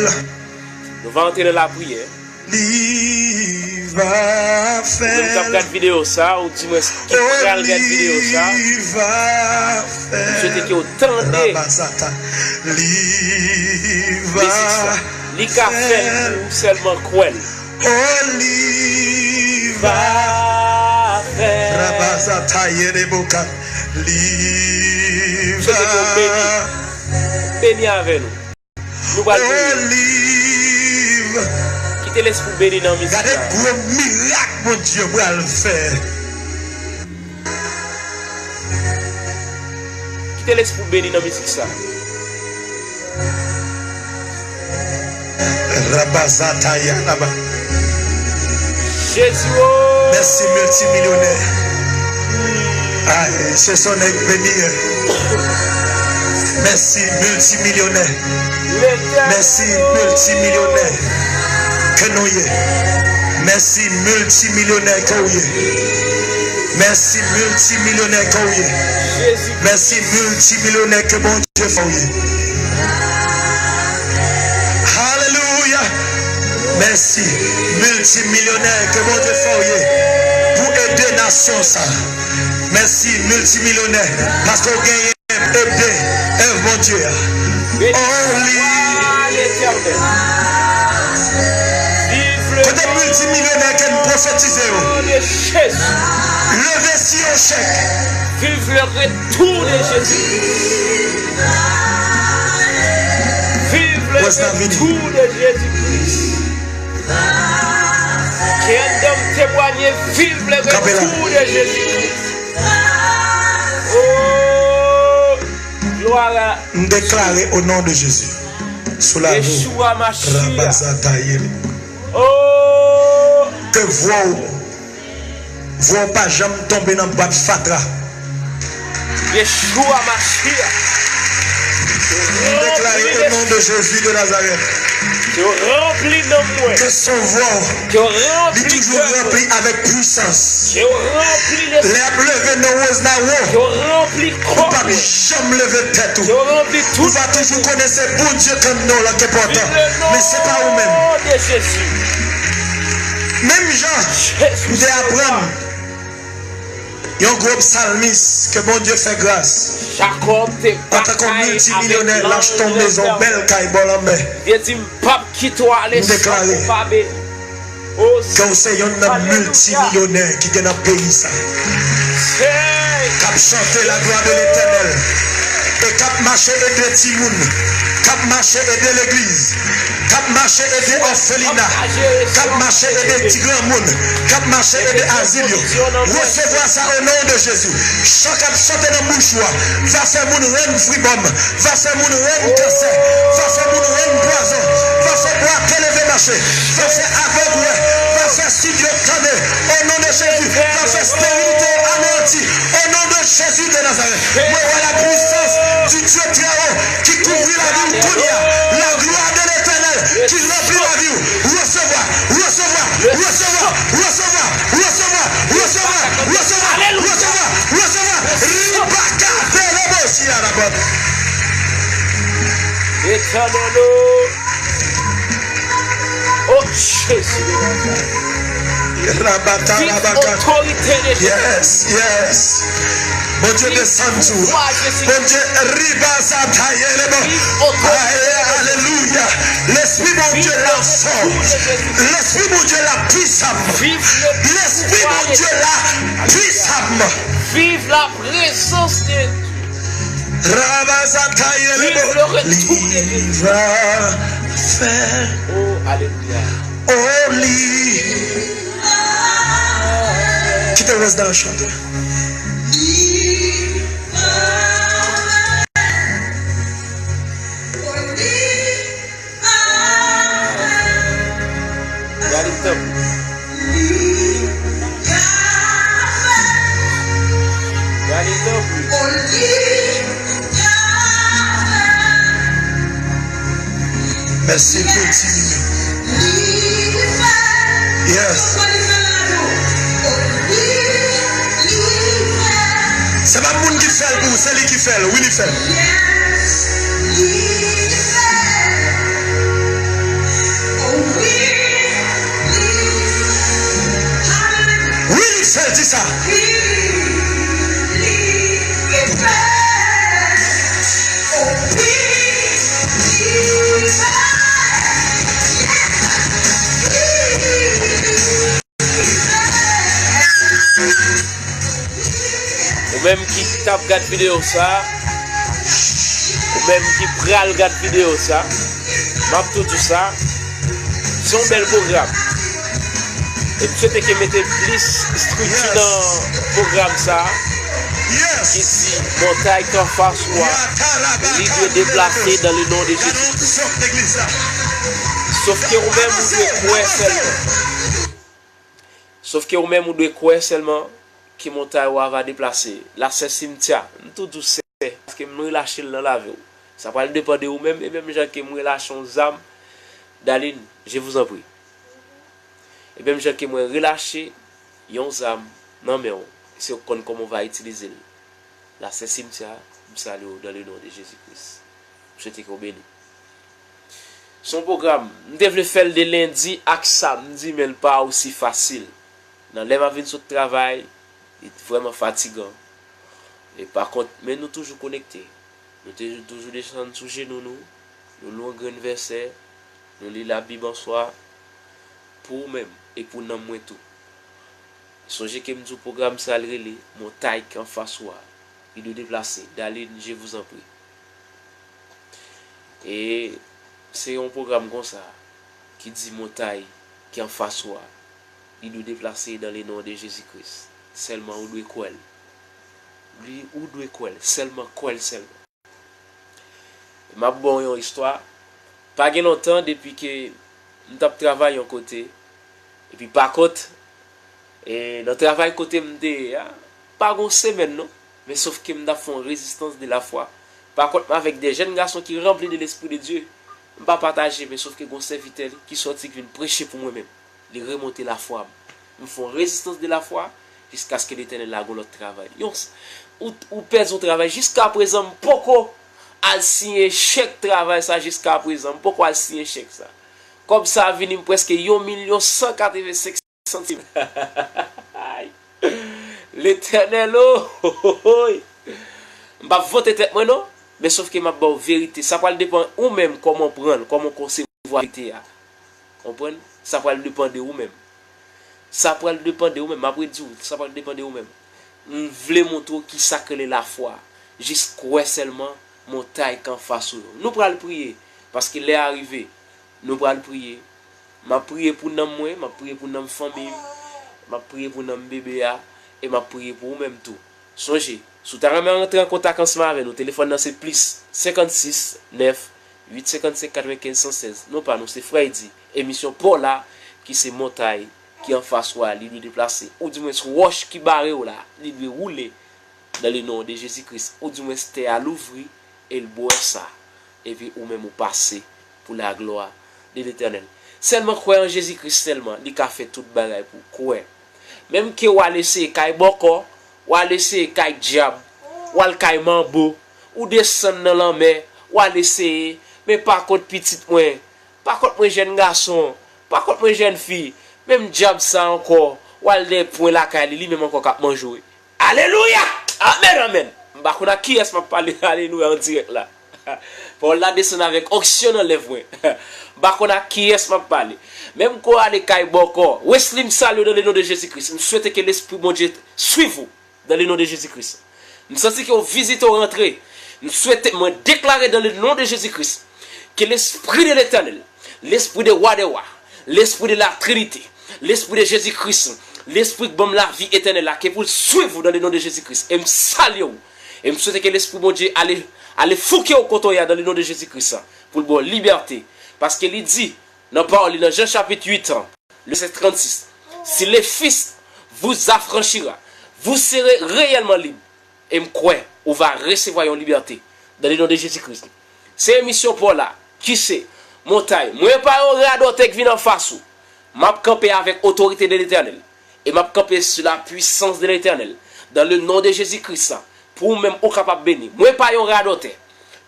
Nou va antre nan lapriyè. Olive a fè l. Moun k ap gad videyo sa, ou di mwen ki pral gad videyo sa, Olive a fè l. M swete ke w tande Rabazata. Olive a fè l. Li ka fè l pou ou sèlman kwè l. Olive a fè. Rabazata yedeboka. Olive a. Beni avè nou. Nou pral beni. Olive. Kite Lespri beni nan mizik la. Gade gwo mirak Bondye pral fè. Kite Lespri beni nan mizik sa. Rabazataya laba. Jezi o. Mèsi miltimilyonè. Ay, se son nèg beni. Mèsi miltimilyonè. Mèsi miltimilyonè ke nou ye. Mèsi miltimilyonè ke w ye. Mèsi miltimilyonè ke w ye. Mèsi miltimilyonè ke Bondye fè w ye. Alelouya. Mèsi miltimilyonè ke Bondye fè w ye pou ede nasyon sa. Mèsi miltimilyonè paske w genyen ede èv Bondye a. Only. Kote miltimilyonè ke n pwofetize yo? Leve si yon chèk. Vive le retour de Jésus-Christ. Vive le retour de Jésus-Christ. Kingdom témoigner, vive le retour de Jésus-Christ. Oh, gloire à M deklare o non de Jezi sou lavi w. Yeshua Mashiach. Rabazatayel. Oh, Ke vwa w, vwa w pa janm tonbe nan bwat fatra. Yeshua Mashiach. M deklare o non de Jezi de Nazarèt. Ke w ranpli nanm mwen. Ke son vwa w, Ke w li ranpli toujou kè mwen. Ranpli avèk pwisans. Ke w ranpli lespri. Lè y ap leve non Rosenaro, Ke w ranpli kò mwen. Ou p ap janm leve tèt ou. Ke w ranpli tout. Ou va toujou konnen se Bondye k anndan w lan k enpòtan. Men se pa ou menm. Vive le nom de Jésus. Menm jan m te aprann yon gwo psalmis, ke Bondye fè gras. Jakòb te batay avèk lanj. Antanke miltimilyonè, l achte yon mezon, bèl kay bò lanmè. Li te di, "M p ap kite w ale san ou pa beni." Ke w se yonn nan miltimilyonè ki gen nan peyi sa, k ap chante la gloire de l'Éternel, e k ap mache ede timoun, k ap mache ede legliz, k ap mache ede òfelina, k ap mache ede ti granmoun, k ap mache ede azil yo. Resevwa sa o non de Jezi. Chan k ap chante nan bouch ou a va fè moun rann fribòm, va fè moun rann kansè, va fè moun rann pwazon, va fè bwate leve mache, va fè avèg wè, va fè sid yo tande, o non de Jezi, va fè sterilite yo aneyanti, o non de Jezi de Nazarèt. Mwen wè la puissance du Dieu très haut ki kouvri lavi w kounye a, la gloire de l'Éternel ki ranpli lavi w. Resevwa, resevwa, resevwa, resevwa, resevwa, resevwa, resevwa, resevwa, resevwa. Ribaka telebosi arabot. Etènèl o. O Jezi de Nazarèt. Rabata rabaka. Viv otorite de Jezi. Yes, yes. Bondye desann sou ou. Bondye riba sa taye lebo. Aye, alelouya. Lespri Bondye la fò. Lespri Bondye la pwisan. Lespri Bondye la pwisan. Vive la présence de Dieu. Rabazatayelebo. Vive le retour de Jésus. Li va fè. Oh, alelouya. Oh, li. Kite Rose dan chante. Gade tanpri. Gade tanpri. Mèsi pou timoun. Yes. Se pa moun ki fè l pou ou, se li ki fè l. Wi, li fè l. Wi, li fè l, di sa. Ou menm ki t ap gad videyo sa, ou menm ki pral gad videyo sa, m ap tou di w sa, se yon bèl pwogram. E m swete ke mete plis estrikti nan pwogram sa a, ki di montay k anfas ou a, li dwe deplase dans le nom de Jésus-Christ. Sofke ou menm ou dwe kwè sèlman. Sofke ou menm ou dwe kwè sèlman ke montay ou a va deplase. La sè simtya, m tou di w sè, paske m relache l nan lavi w. Sa pral depann de ou menm, e menm jan ke m relache yon zam, Daline, je vous en prie. E menm jan ke mwen relache yon zam nan men w, se ou k konn kòman w va itilize l. Lasent Simtyè, m salye w dans le nom de Jésus-Christ. M swete ke w beni. Se yon pwogram, m te vle fè l de lendi ak samdi, men l pa osi fasil. Nan lè m ap vin sot travay, li vrèman fatigan. E pa kont, men nou toujou konekte. Nou te toujou desann sou jenou nou, nou li yon grenn vèsè, nou li Labib answa, pou ou menm e pou nanm mwen tou. Sonje ke m di w pwogram sa l rele Montay ki anfas ou a, li dwe deplase. Darline, je vous en prie. E se yon pwogram konsa ki di montay ki anfas ou a, li dwe deplase dans le nom de Jésus-Christ. Sèlman ou dwe kwè l. Li, ou dwe kwè l. Sèlman kwè l sèlman. M ap ba w yon istwa. Pa gen lontan depi ke m t ap travay yon kote. Epi pa kont, e, nan travay kote m te ye a, pa gen yon semèn non. Men sòf ke m t ap fè yon rezistans de lafwa. Pa kont, m avèk de jèn gason ki ranpli de Lespri de Dye. M pa pataje, men sòf ke gen yon sèvitè li ki sòti ki vin preche pou mwen menm. Li remonte lafwa m. M fè yon rezistans de lafwa jiskaske Letènèl lage yon lòt travay. Yon, ou, ou pèdi yon travay. Jiskaprezan, m poko al siyen chèk travay sa jiskaprezan. M poko al siyen chèk sa. Kòb sa a vini m prèske yon milyon san katrevensenk santim. Letènèl o! M p ap vante tèt mwen non, men sòf ke m ap ba w verite. Sa pral depann ou menm kòman w pran l, kòman w konsevwa verite a. Konprann? Sa pral depann de ou menm. Sa pral depann de ou menm. M ap redi w, sa pral depann de ou menm. M vle montre w kisa k rele lafwa. Jis kwè sèlman, montay k anfas ou yo. Nou pral priye, paske lè a rive. Nou pral priye. M ap priye pou nanm mwen, m ap priye pou nanm fanmi m, m ap priye pou nanm bebe a, e m ap priye pou ou menm tou. Sonje, si w ta renmen rantre an kontak ansanm avè nou, telefòn nan se plis senkannsis nèf uit senkannsenk katrevenkenz san sèz. Non pa nou se Frè Edi. Emisyon pa w la, ki se montay ki anfas ou a, li dwe deplase. Oudimwens wòch ki bare w la, li dwe woule dans le nom de Jésus-Christ. Oudimwens tè a louvri e l bwè sa. Epi ou menm ou pase pour la gloire de l'Éternel. Sèlman kwè an Jezi Kris sèlman, li ka fè tout bagay pou ou. Kwè. Menm ke w al eseye kay bòkò, w al eseye kay dyab, w al kay manbo, ou desann nan lanmè, w al eseye, men pa kont pitit mwen, pa kont mwen jèn gason, pa kont mwen jèn fi, menm dyab sa ankò, w al dèyè pwen lakay li, li menm ankò k ap manje w. Alelouya! Amèn, amèn! M pa konn ak kiyès m ap pale, alelouya, an dirèk la. Pawòl la desann avèk onksyon nan lèv mwen. M pa konn ak kiyès m ap pale. Menm ke w ale kay bòkò, Wesley, m salye w dans le nom de Jésus-Christ. M swete ke Lespri Bondye swiv ou dans le nom de Jésus-Christ. M santi ke w vizite, w rantre. M swete, mwen deklare dans le nom de Jésus-Christ, ke Lespri de l'Éternel, Lespri de wa dè wa, Lespri de la Trinité, Lespri de Jezi Kris, Lespri k ban m lavi etènèl la, ke pou l swiv ou dans le nom de Jésus-Christ. E m salye w. E m swete ke Lespri Bondye ale, ale fouke w kote w ye a dans le nom de Jésus-Christ, pou l ba w libète. Paske li di, nan pawòl li, nan Jan chapit uit, le vèsè trannsis, si le Fils vous affranchira, vous serez réellement libre. E m kwè ou va resevwa yon libète dans le nom de Jésus-Christ. Se emisyon pa w la, ki se Montay. Mwen pa yon radòtè k vin anfas ou. M ap kanpe avèk otorite de Letènèl. E m ap kanpe sou la pwisans de Letènèl. Dans le nom de Jésus-Christ, pou ou menm ou kapab beni. Mwen pa yon radòtè.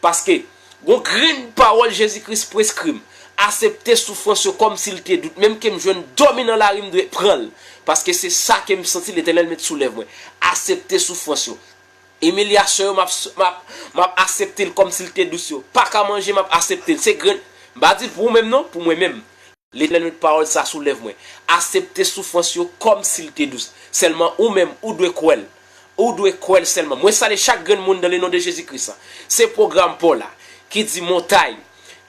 Paske gon grenn pawòl Jezi Kris preskri m. Aksepte soufrans yo kòmsi l te dous. Menm ke m jwenn dòmi nan lari, m dwe pran l. Paske se sa ke m santi Letènèl met sou lèv mwen. Aksepte soufrans yo. Imilyasyon yo, m ap, m ap, m ap aksepte l kòmsi l te dous yo. Pa ka manje, m ap aksepte l. Se grenn. M pa di l pou ou menm non, pou mwen menm. Letènèl met pawòl sa sou lèv mwen. Aksepte soufrans yo kòmsi l te dous. Sèlman ou menm, ou dwe kwè l. Ou dwe kwè l sèlman. Mwen salye chak grenn moun dans le nom de Jésus-Christ. Se pwogram pa w la ki di Montay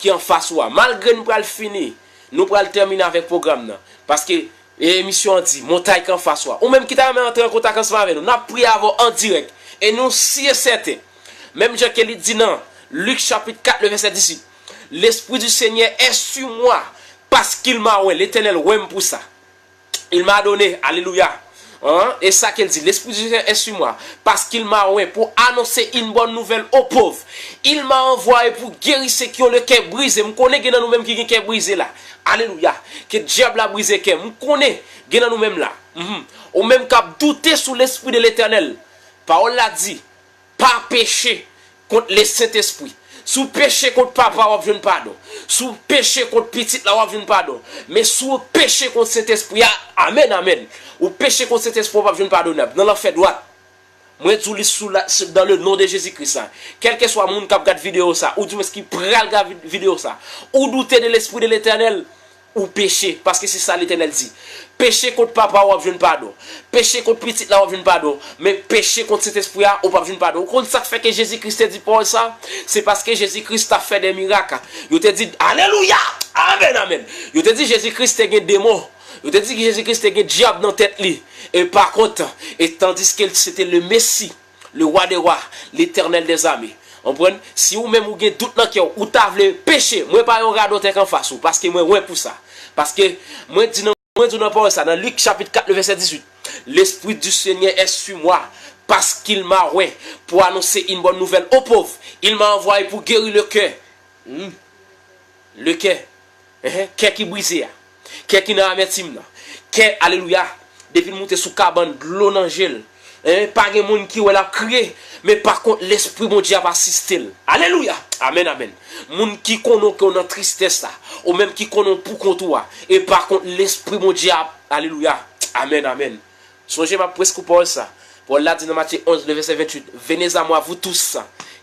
ki anfas ou a. Malgre nou pral fini, nou pral tèmine avèk pwogram nan. Paske emisyon an di Montay ki anfas ou a. Ou menm ki ta renmen antre an kontak ansanm avè nou, n ap priye avè w an dirèk. E nou si e sèten, menm jan ke li di nan Lik chapit kat, le vèsè dizuit, L'Esprit du Seigneur est sur moi, parce qu'il m'a oint. Letènèl oint m pou sa. Il m'a donné, alelouya. Hein? E sa ke l di, L'Esprit du Seigneur est sur moi, parce qu'il m'a oint pour annoncer une bonne nouvelle aux pauvres. Il m'a envoyé pour guérir ceux qui ont le cœur brisé. M konnen gen nan nou menm ki gen kè brize la. Alelouya. Ke dyab la brize kè. M konnen, gen nan nou menm la. Mhm. Ou menm k ap doute sou Lespri de Letènèl. Pawòl la di, pa peche kont le Sentespri. Si w peche kont Papa, w ap jwenn padon. Si w peche kont Pitit la, w ap jwenn padon. Men si w peche kont Sentespri a, amèn, amèn. Ou peche kont Sentespri, w p ap jwenn padon nan lanfè dwat. Mwen di w li sou la, sou, dans le nom de Jésus-Christ la. Kèlkeswa moun k ap gad videyo sa, ou dimwens ki pral gad vid-, videyo sa, ou doute de Lespri de Letènèl, ou peche, paske se sa Letènèl di. Peche kont Papa, w ap jwenn padon. Peche kont Pitit la, w ap jwenn padon. Men peche kont Sentespri a, ou p ap jwenn padon. Ou konn sa k fè ke Jezi Kris te di pawòl sa? Se paske Jezi Kris t ap fè de mirak. Yo te di, alelouya! Amèn, amèn. Yo te di Jezi Kris te gen demon. Yo te di ke Jezi Kris te gen dyab nan tèt li. E pa kont, e tandiske se te le Mesi, le Wa de wa, Letènèl dèzame. Konprann? Si ou menm ou gen dout nan kè w, ou ta vle peche, mwen pa yon radòtè k anfas ou, paske mwen wen pou sa. Paske mwen di nan, mwen di nan pawòl sa, nan Lik chapit kat, le vèsè dizuit, L'Esprit du Seigneur est sur moi, parce qu'il m'a oint pour annoncer une bonne nouvelle aux pauvres. Il m'a envoyé pour guérir le cœur. Hmm. Le cœur. Enhen, kè ki brize a. Kè ki nan amètim nan. Kè, alelouya, depi l moute sou kabann, dlo nan je l. Enhen, pa gen moun ki wè l ap kriye, men pa kont Lespri Bondye ap asiste l. Alelouya! Amèn, amèn. Moun ki konnen w ke w nan tristès la, ou menm ki konnen w pou kont ou a, e pa kont Lespri Bondye ap, alelouya! Amèn, amèn. Sonje, m ap preske pawòl sa. Pawòl la di nan Matye onz, le vèsè venntuit, venez à moi, vous tous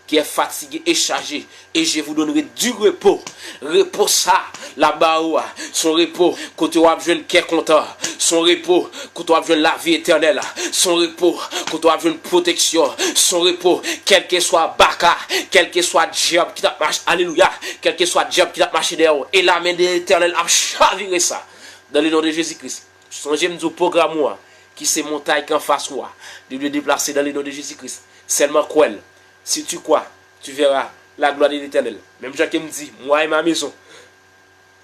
qui êtes fatigués et chargés, et je vous donnerai du repos. Repo sa, l ap ba ou a, se yon repo kote w ap jwenn kè kontan, se yon repo kote w ap jwenn lavi etènèl, se yon repo kote w ap jwenn pwoteksyon, se yon repo, kèlkeswa baka, kèlkeswa dyab ki t ap mache, alelouya, kèlkeswa dyab ki t ap mache dèyè w, e lamen de Letènèl ap chavire sa, dans le nom de Jésus-Christ. Sonje m di w pwogram ou a, ki se montay ki anfas ou a, li dwe deplase dans le nom de Jésus-Christ. Sèlman kwè l. Si tu crois, tu verras la gloire de l'Éternel. Menm jan ke m di, moi et ma maison,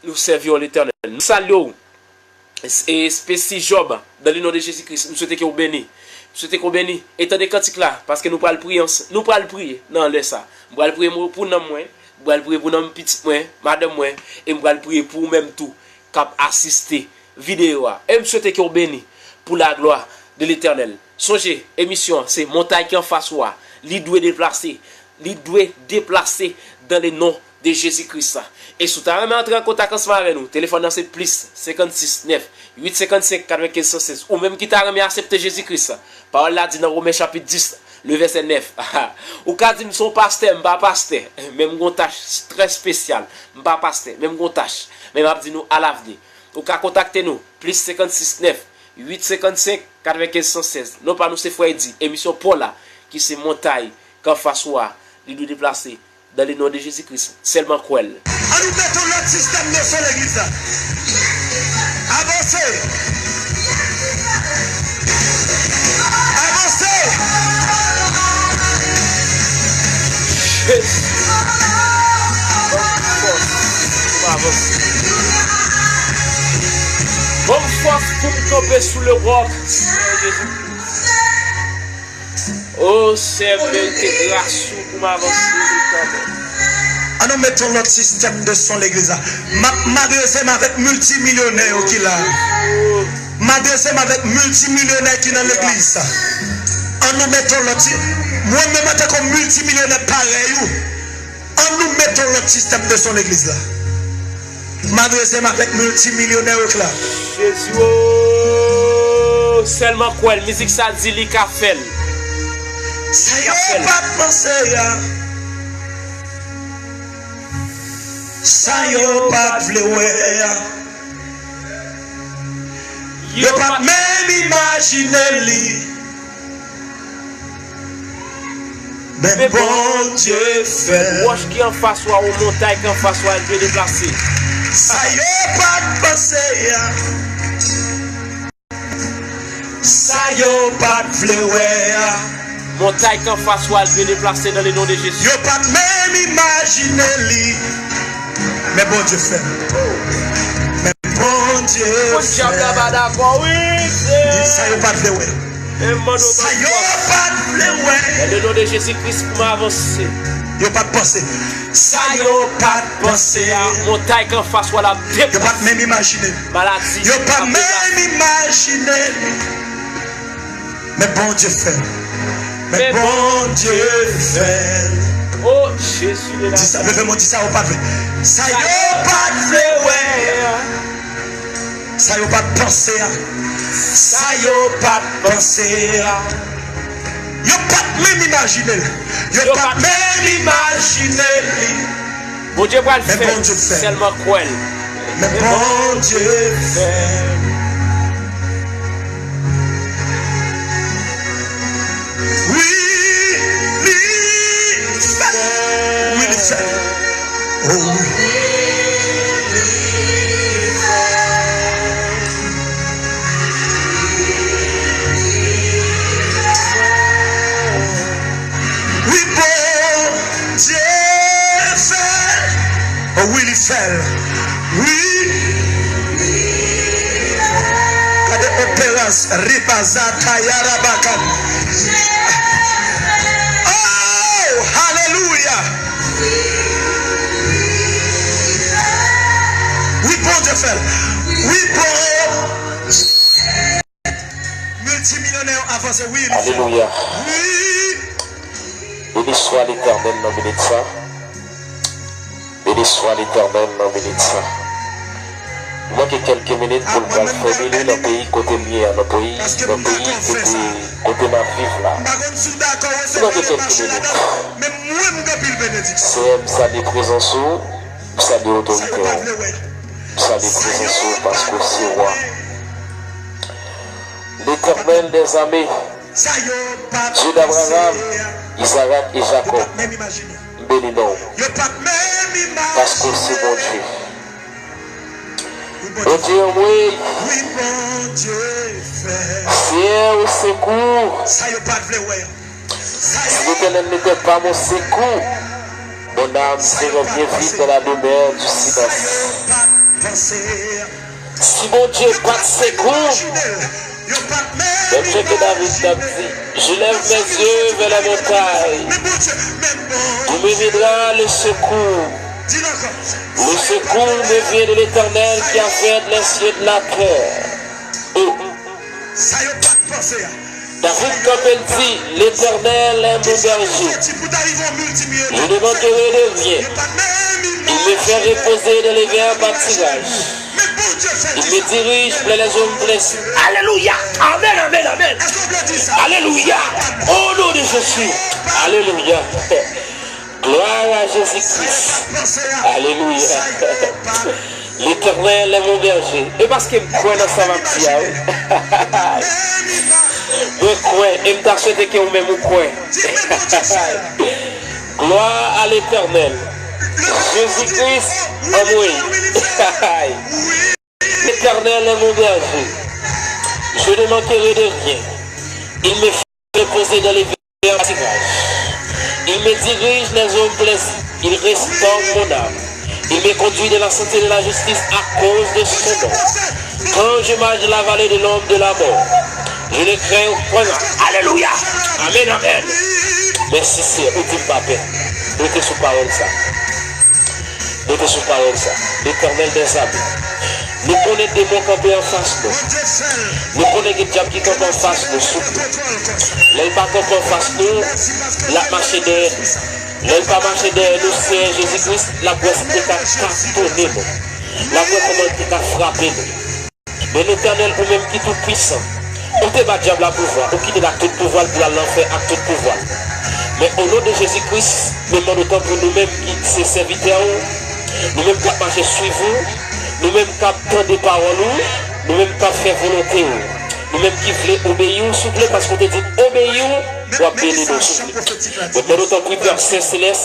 nous servirons l'Éternel. Nou salye w. E Spesi Job, dans le nom de Jésus-Christ, m swete ke w beni. M swete ke w beni. E tande kantik la, paske nou pral priye ans-, nou pral priye nan lè sa. M pral priye pou nanm mwen, m pral priye pou nanm pitit mwen, madanm mwen, e m pral priye pou ou menm tou k ap asiste videyo a. E m swete ke w beni pour la gloire de l'Éternel. Sonje, emisyon an, se montay ki anfas ou a. Li dwe deplase. Li dwe deplase dans le nom de Jésus-Christ. E si w ta renmen antre an kontak ansanm avè nou, telefòn nan se plis senkannsis nèf uit senkannsenk katrevenkenz san sèz. Ou menm ki ta renmen aksepte Jezi Kris, pawòl la di nan Women chapit dis, le vèsè nèf. Ou ka di m se yon pastè, m pa pastè, men m gon tach trè espesyal. M pa pastè, men m gon tach. Men m ap di nou alavni. Ou ka kontakte nou, plis senkannsis nèf uit senkannsenk katrevenkenz san sèz. Non pa nou se Frè Edi. Emisyon pa w la, ki se montay k anfas ou a, li dwe deplase. Dans le nom de Jésus-Christ, sèlman kwè l. Ann nou mete yon lòt sistèm de son legliz la. Avanse! Avanse! Jezi! Ban m fòs pou m avanse. Ban m fòs pou m kanpe sou le roc, Senyè Jezi. O Senyè, mete gras ou pou m avanse, Letènèl. Ann nou met yon lòt sistèm de son legliz la. M ap, m adrese m avèk miltimilyonè yo ki la. M adrese m avèk miltimilyonè ki nan legliz sa. Ann nou met yon lòt si-, mwen menm antanke yon miltimilyonè parèy ou. Ann nou met yon lòt sistèm de son legliz la. M adrese m avèk miltimilyonè yo ki la. Jezi o, sèlman kwè l, mizik sa di li ka fè l. Sa yo pa t panse a. Sa yo pa t vle wè a. Yo pa t menm imajine li. Men Bondye fè l. Wòch ki anfas ou a, ou montay ki anfas ou a, l dwe deplase. Sa yo pa t panse a. Sa yo pa t vle wè a. Montay ki anfas ou a, l dwe deplase dans le nom de Jésus. Yo pa t menm imajine li. Men Bondye fè l. Men Bondye fè l. Dyab la pa dakò, wi, se. Sa yo pa t vle wè. Sa yo pa t vle wè. Le non de Jezi Kris pou m avanse. Yo pa t panse. Sa yo pa t panse a. Montay k anfas ou a l ap deplase. Yo pa t menm imajine. Maladi. Yo pa t menm imajine li. Men Bondye fè l. Men Bondye fè l. Oh, Jezi de la. Di sa, leve men w, di sa yo pa t vle. Sa yo pa t vle wè. Sa yo pa t panse a. Sa yo pa t panse a. Yo pa t menm imajine l. Yo pa t menm imajine li. Bondye pral fè l. Men Bondye fè l. Sèlman kwè l. Men Bondye fè l. Wi, li fè l. Wi, li fè l. Oh, wi. Wi, Bondye fè l. Oh, wi, li fè l. Wi. Gade operans, ribaza, tayara, bakan. Oh, alelouya. Wi, Bondye fè l. Wi, Bondye. Miltimilyonè yo avanse, wi, li fè. Alelouya. Wi. Beni swa Letènèl nan minit sa. Beni swa Letènèl nan minit sa. Nou manke kèlke minit pou l pral fè beni nan peyi kote m ye a, nan peyi, nan peyi kote, kote m ap viv la. Nou manke kèlke minit. Senyè, m salye prezans ou, m salye otorite w, m salye prezans ou paske w se wa. Letènèl dèzame, Dye d'Abraram, Izarak e Jakòb, m beni non w, paske w se Bondye. Bondye anmwey! Senyè, au secours! Si l'Éternel n'était pas mon secours, mon âme serait bien vite dans la demeure du silence. Si Bondye pa t sekou m, menm jan ke David t ap di, je lève mes yeux vers les montagnes, d'où me viendra le secours. Le secours me vient de l'Éternel qui a fait les cieux et la terre. David kanpe, l di, L'Éternel est mon berger. Je ne manquerai de rien. Il me fait reposer dans les verts pâturages. Il me dirige près les eaux fraîches. Alelouya! Amèn, amèn, amèn! Alelouya! Au nom de Jésus! Alelouya! Gloire à Jésus-Christ. Alelouya. L'Éternel est mon berger. E paske m kwè nan sa m ap di a, wi. Mwen kwè, e m ta swete ke ou menm ou kwè. Gloire à l'Éternel. Jezi Kris anmwey. L'Éternel est mon berger. Je ne manquerai de rien. Il me fait reposer dans les verts pâturages. Il me dirige les eaux plaisibles. Il restaure mon âme. Il me conduit dans la santé et de la justice à cause de son nom. Quand je marche dans la vallée de l'ombre de la mort, je ne crains point mal. Alelouya! Amèn, amèn. Mèsi, Senyè, ou di m pa pè. Rete sou pawòl sa. Rete sou pawòl sa. Letènèl dèzame. Nou konnen demon kanpe anfas nou. Nou konnen gen dyab ki kanpe anfas nou, souple. Lè l pa kanpe anfas nou, l ap mache dèyè nou. Lè l pa mache dèyè nou, Senyè Jezi Kris, l ap wè si l te ka katone nou. L ap wè kòman l te ka frape nou. Men Letènèl, ou menm ki tou pwisan, ou te ba dyab la pouvwa, ou kite l ak tout pouvwa l pou l al lanfè ak tout pouvwa l. Men o non de Jezi Kris, nou mande w tanpri nou menm ki se sèvitè w, nou menm k ap mache swiv ou, nou menm k ap tande pawòl ou, nou menm k ap fè volonte w, nou menm ki vle obeyi w, souple, paske w te di obeyi w, w ap beni nou, souple. Mwen mande w tanpri, Pè Sen Selès,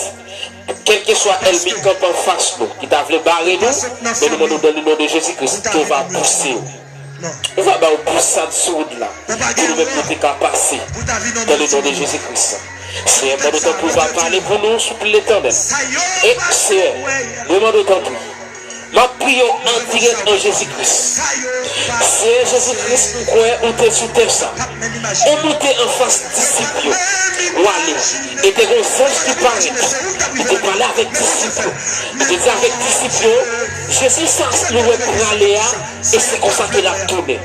kèlkeswa ènmi k kanpe anfas nou, ki ta vle bare nou, men nou mande w dans le nom de Jésus-Christ, ke w va pouse yo. Ou va ba yo pousad sou wout la, pou nou menm nou te ka pase, dans le nom de Jésus-Christ. Senyè, mande w tanpri w va pale pou nou, souple, Letènèl. E, Senyè, mwen mande w tanpri, m ap priye w an dirèk an Jezi Kris. Senyè Jezi Kris, m kwè ou te sou tè sa. Ou moute anfas disip yo. Ou ale. E te gen yon zanj ki parèt. Ki te pale avèk disip yo. Li te di avèk disip yo, Jezi sa nou wè prale a, e se konsa ke l ap tounen.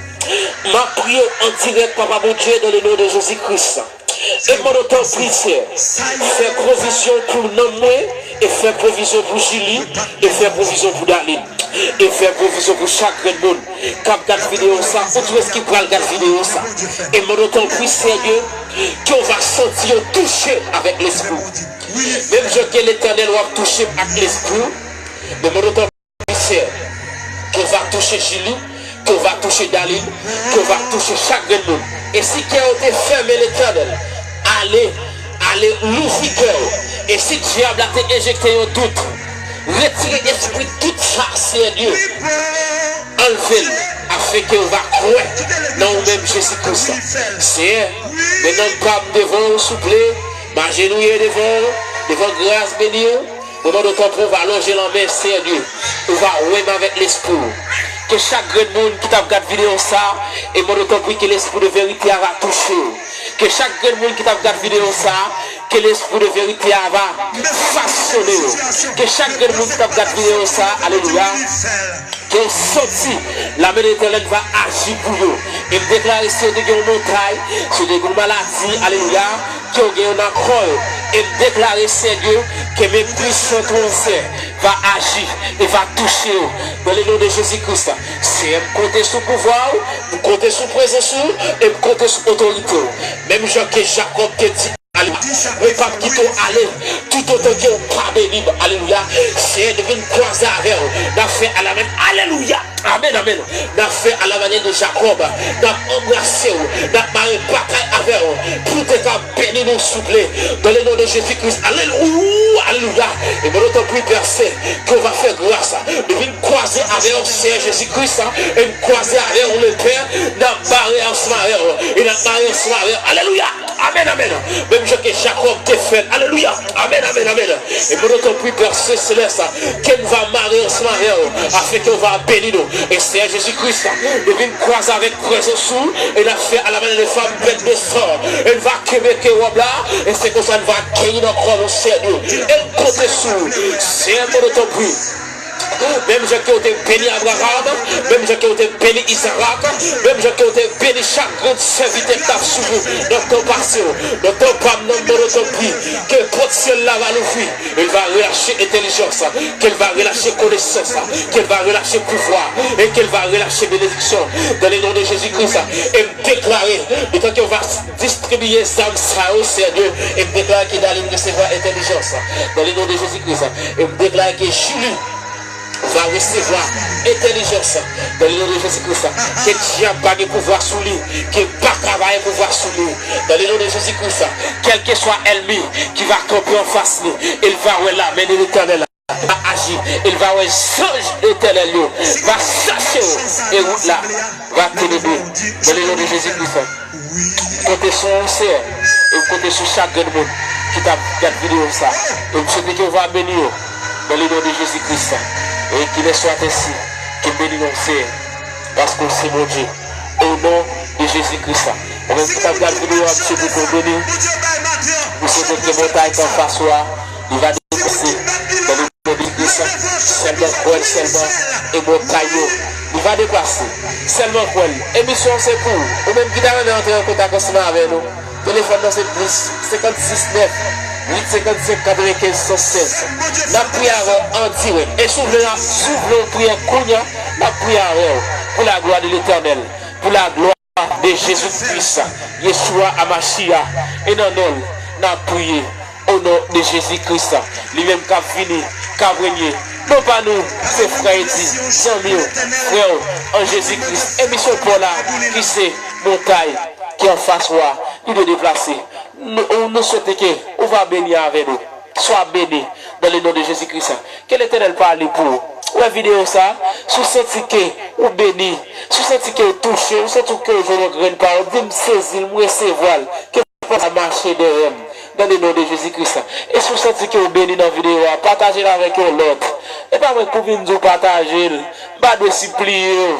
M ap priye w an dirèk, Papa Bondye, dans le nom de Jésus-Christ. E m mande w tanpri, Senyè, fè pwovizyon pou nanm mwen, e fè pwovizyon pou Julie, e fè pwovizyon pou Darline, e fè pwovizyon pou chak grenn moun k ap gad videyo sa, oudimwens ki pral gad videyo sa. E m mande w tanpri, Senyè, ke w va santi yo touche avèk lespri w. Menm jan ke Letènèl w ap touche m ak lespri w, men m mande w tanpri, Senyè, ke w va touche Julie, ke w va touche Darline, ke w va touche chak grenn moun. E si kè yo te fèmen, Letènèl, ale, ale louvri kè yo. E si dyab la te enjekte yon dout, retire espri dout sa, Senyè Dye, anlve l, afenke yo va kwè nan ou menm, Jezi Kris. Senyè, men nanm pa m devan w, souple, m ajenouye devan w, devan gras beni w. Mwen mande w tanpri w va lonje lanmen, Senyè Dye, ou va wè m avèk lespri w. Ke chak grenn moun ki t ap gad videyo sa, e mande w tanpri ke lespri de verite a va touche yo. Ke chak grenn moun ki t ap gad videyo sa, ke lespri de verite a va fasonnen yo. Ke chak grenn moun ki t ap gad videyo sa, alelouya, ke w santi lamen de Letènèl va aji pou yo. E m deklare, si yo te gen yon montay, si yo te gen yon maladi, alelouya, ke w gen yon akò yo. E m deklare, Senyè Dye, ke men pwisan tou an sè va aji e va touche yo. Dans le nom de Jésus-Christ. Senyè, m konte sou pouvwa w, m konte sou prezans ou, e m konte sou otorite w. Menm jan ke Jakòb te di, alelouya, mwen p ap kite w ale, toutotan ke w pa beni m. Alelouya. Senyè, nou vin kwaze avè w. N ap fè alamèn. Alelouya. Amèn, amèn. N ap fè alamèn de Jakòb. N ap anbrase w. N ap mare batay avè w. Pou w te ka beni nou, souple. Dans le nom de Jésus-Christ. Alelouya. Alelouya. E mwen, tanpri, Pè, ke w va fè gras. Nou vin kwaze avè w, Senyè Jezi Kris. E n kwaze avè w, Lepè. N ap mare ansanm avè w. E n ap mare ansanm avè w. Alelouya. Amèn, amèn. Menm jan ke Jakòb te fè l. Alelouya. Amèn, amèn, amèn. E mwen, tanpri, Pè Selès, ke n va mare ansanm avè w, afenke w va beni nou. E Senyè Jezi Kris, nou vin kwaze avèk prezans ou, e n ap fè alamèn de fanm bèt de san. E n va kenbe ke wòb la, e se konsa n va genyen nan kò nou, Senyè Dye. E n konte sou ou. Senyè, mwen, tanpri. Menm jan ke w te beni Abraram, menm jan ke w te beni Izarak, menm jan ke w te beni chak grenn sèvitè k t ap swiv ou nan tan pase yo, nan tan pa m nan, mwen, tanpri, ke pòt syèl la va louvri, e l va relache entèlijans, ke l va relache konesans, ke l va relache pouvwa, e ke l va relache benediksyon. Dans le nom de Jésus-Christ, e m deklare, letan ke w va distribiye zam sa yo, Senyè Dye, e m deklare ke Darline resevwa entèlijans. Dans le nom de Jésus-Christ, e m deklare ke Julie va resevwa entèlijans dans le nom de Jésus-Christ. Ke dyab pa gen pouvwa sou li, ke baka pa gen pouvwa sou li dans le nom de Jésus-Christ. Kèlkeswa ènmi ki va kanpe anfas li, e l va wè lamen de Letènèl la va aji, e l va wè zanj Letènèl yo va chache w, e wout la va tenebe dans le nom de Jésus-Christ. M konte sou ou, Senyè, e m konte sou chak grenn moun ki t ap gad videyo sa. E m swete ke w va beni yo dans le nom de Jésus-Christ. E qu'il en soit ainsi. Ke w beni nou, Senyè, paske w se Bondye. Au nom de Jésus-Christ. Ou menm ki t ap gad videyo a, m swete ke w beni. M swete ke montay ki anfas ou a, li va deplase dans le nom de Jésus-Christ. Sèlman kwè l, sèlman, e montay yo, li va deplase. Sèlman kwè l. Emisyon an se pou ou. Ou menm ki ta renmen antre an kontak ansanm avè nou, telefòn nan se plis senkannsis nèf uit senkannsenk katrevenkenz san sèz. N ap priye avè w an dirèk. E si w vle, si w vle yon priyè kounye a, n ap priye avè w. Pour la gloire de l'Éternel. Pour la gloire de Jésus-Christ, Yeshua Amashia, e nan non l n ap priye, o non de Jezi Kris, li menm k ap vini, k ap renye. Non pa nou, se frè Edi, zanmi w, frè w, an Jezi Kris. Emisyon pa w la, ki se montay ki anfas ou a, li dwe deplase. Nou, nou swete ke ou va beni avè nou. Swa beni dans le nom de Jésus-Christ. Ke Letènèl pale pou ou. Ou wè videyo sa, si w santi ke ou beni, si w santi ke w touche, ou santi ke w jwenn yon grenn pawòl, di m sezi l, m resevwa l. Ke pawòl sa mache dèyè m, dans le nom de Jésus-Christ. E si w santi ke w beni nan videyo a, pataje l avèk yon lòt. E pa mwen k pou vin di w pataje l, m pa dwe sipliye w.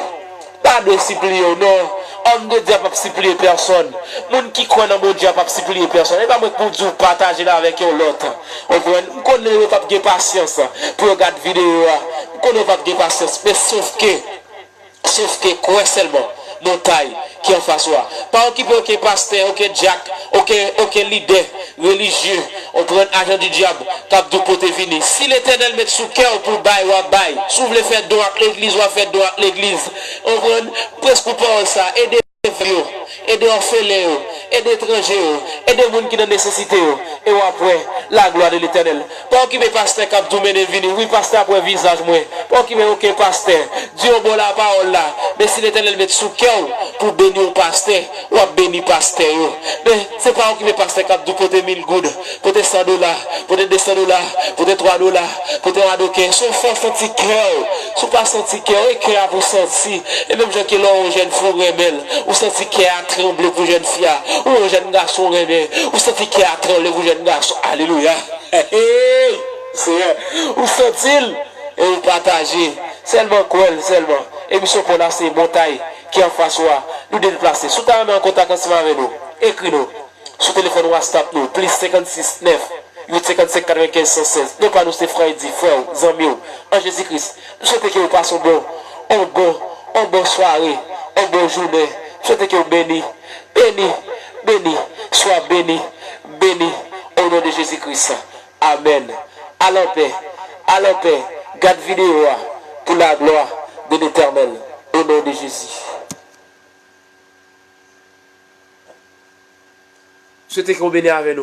pa dwe sipliye w, non. Homme de Dieu p ap sipliye pèsonn. Moun ki kwè nan Bondye a p ap sipliye pèsonn. E pa mwen k pou di w pataje l avèk yon lòt. Ou konprann? M konnen yo p ap gen pasyans pou yo gad videyo a. M konnen yo p ap gen pasyans. Men sofke, sofke kwè sèlman montay ki anfas ou a. Pa okipe okenn pastè, okenn dyak, okenn, okenn lidè relijye, ou konprann, ajan di dyab, k ap di w pote vini. Si Letènèl met sou kè w pou w bay, w ap bay. Si w vle fè don ak legliz, w ap fè don ak legliz. Ou konprann? Prèske pawòl sa, ede vèv yo, ede òfelen yo, ede etranje yo, ede moun ki nan nesesite yo, e w ap wè la gloire de l'Éternel. Pa okipe pastè k ap di w mennen vini. Wi, pastè ap wè vizaj mwen. Pa okipe okenn pastè. Di yon mo lapawòl la. Men si Letènèl met sou kè w pou w beni yon pastè, w ap beni pastè yo. Men se pa okipe pastè k ap di w pote mil goud, pote san dola, pote de san dola, pote twa dola, pote yon adoken. Si w fè w santi kè w, si w pa santi kè w, e kè a pou santi. E menm jan ke lè w wè yon jèn fi w renmen l, ou santi kè a tranble pou jèn fi a, ou wè yon jèn gason w renmen, ou santi kè a tranble pou jèn gason. Alelouya! Hey! Seyè, ou santi l, e ou pataje. Sèlman kwè l, sèlman. Emisyon pa w la se montay ki anfas ou a. Nou deplase. Si w ta renmen an kontak ansanm avè nou, ekri nou sou telefòn WhatsApp nou, plis senkannsis nèf uit senkannsenk katrevenkenz san sèz. Non pa nou se Freddy, frè w, zanmi w an Jezi Kris. Nou swete ke w pase yon bon, yon bon, yon bon sware, yon bon jounen. Nou swete ke w beni, beni, beni, swa beni, beni, o non de Jezi Kris. Amèn. Al an pè, al an pè, gad videyo a pou la glwa de Letènèl, o non de Jezi. Swete ke w beni avè nou.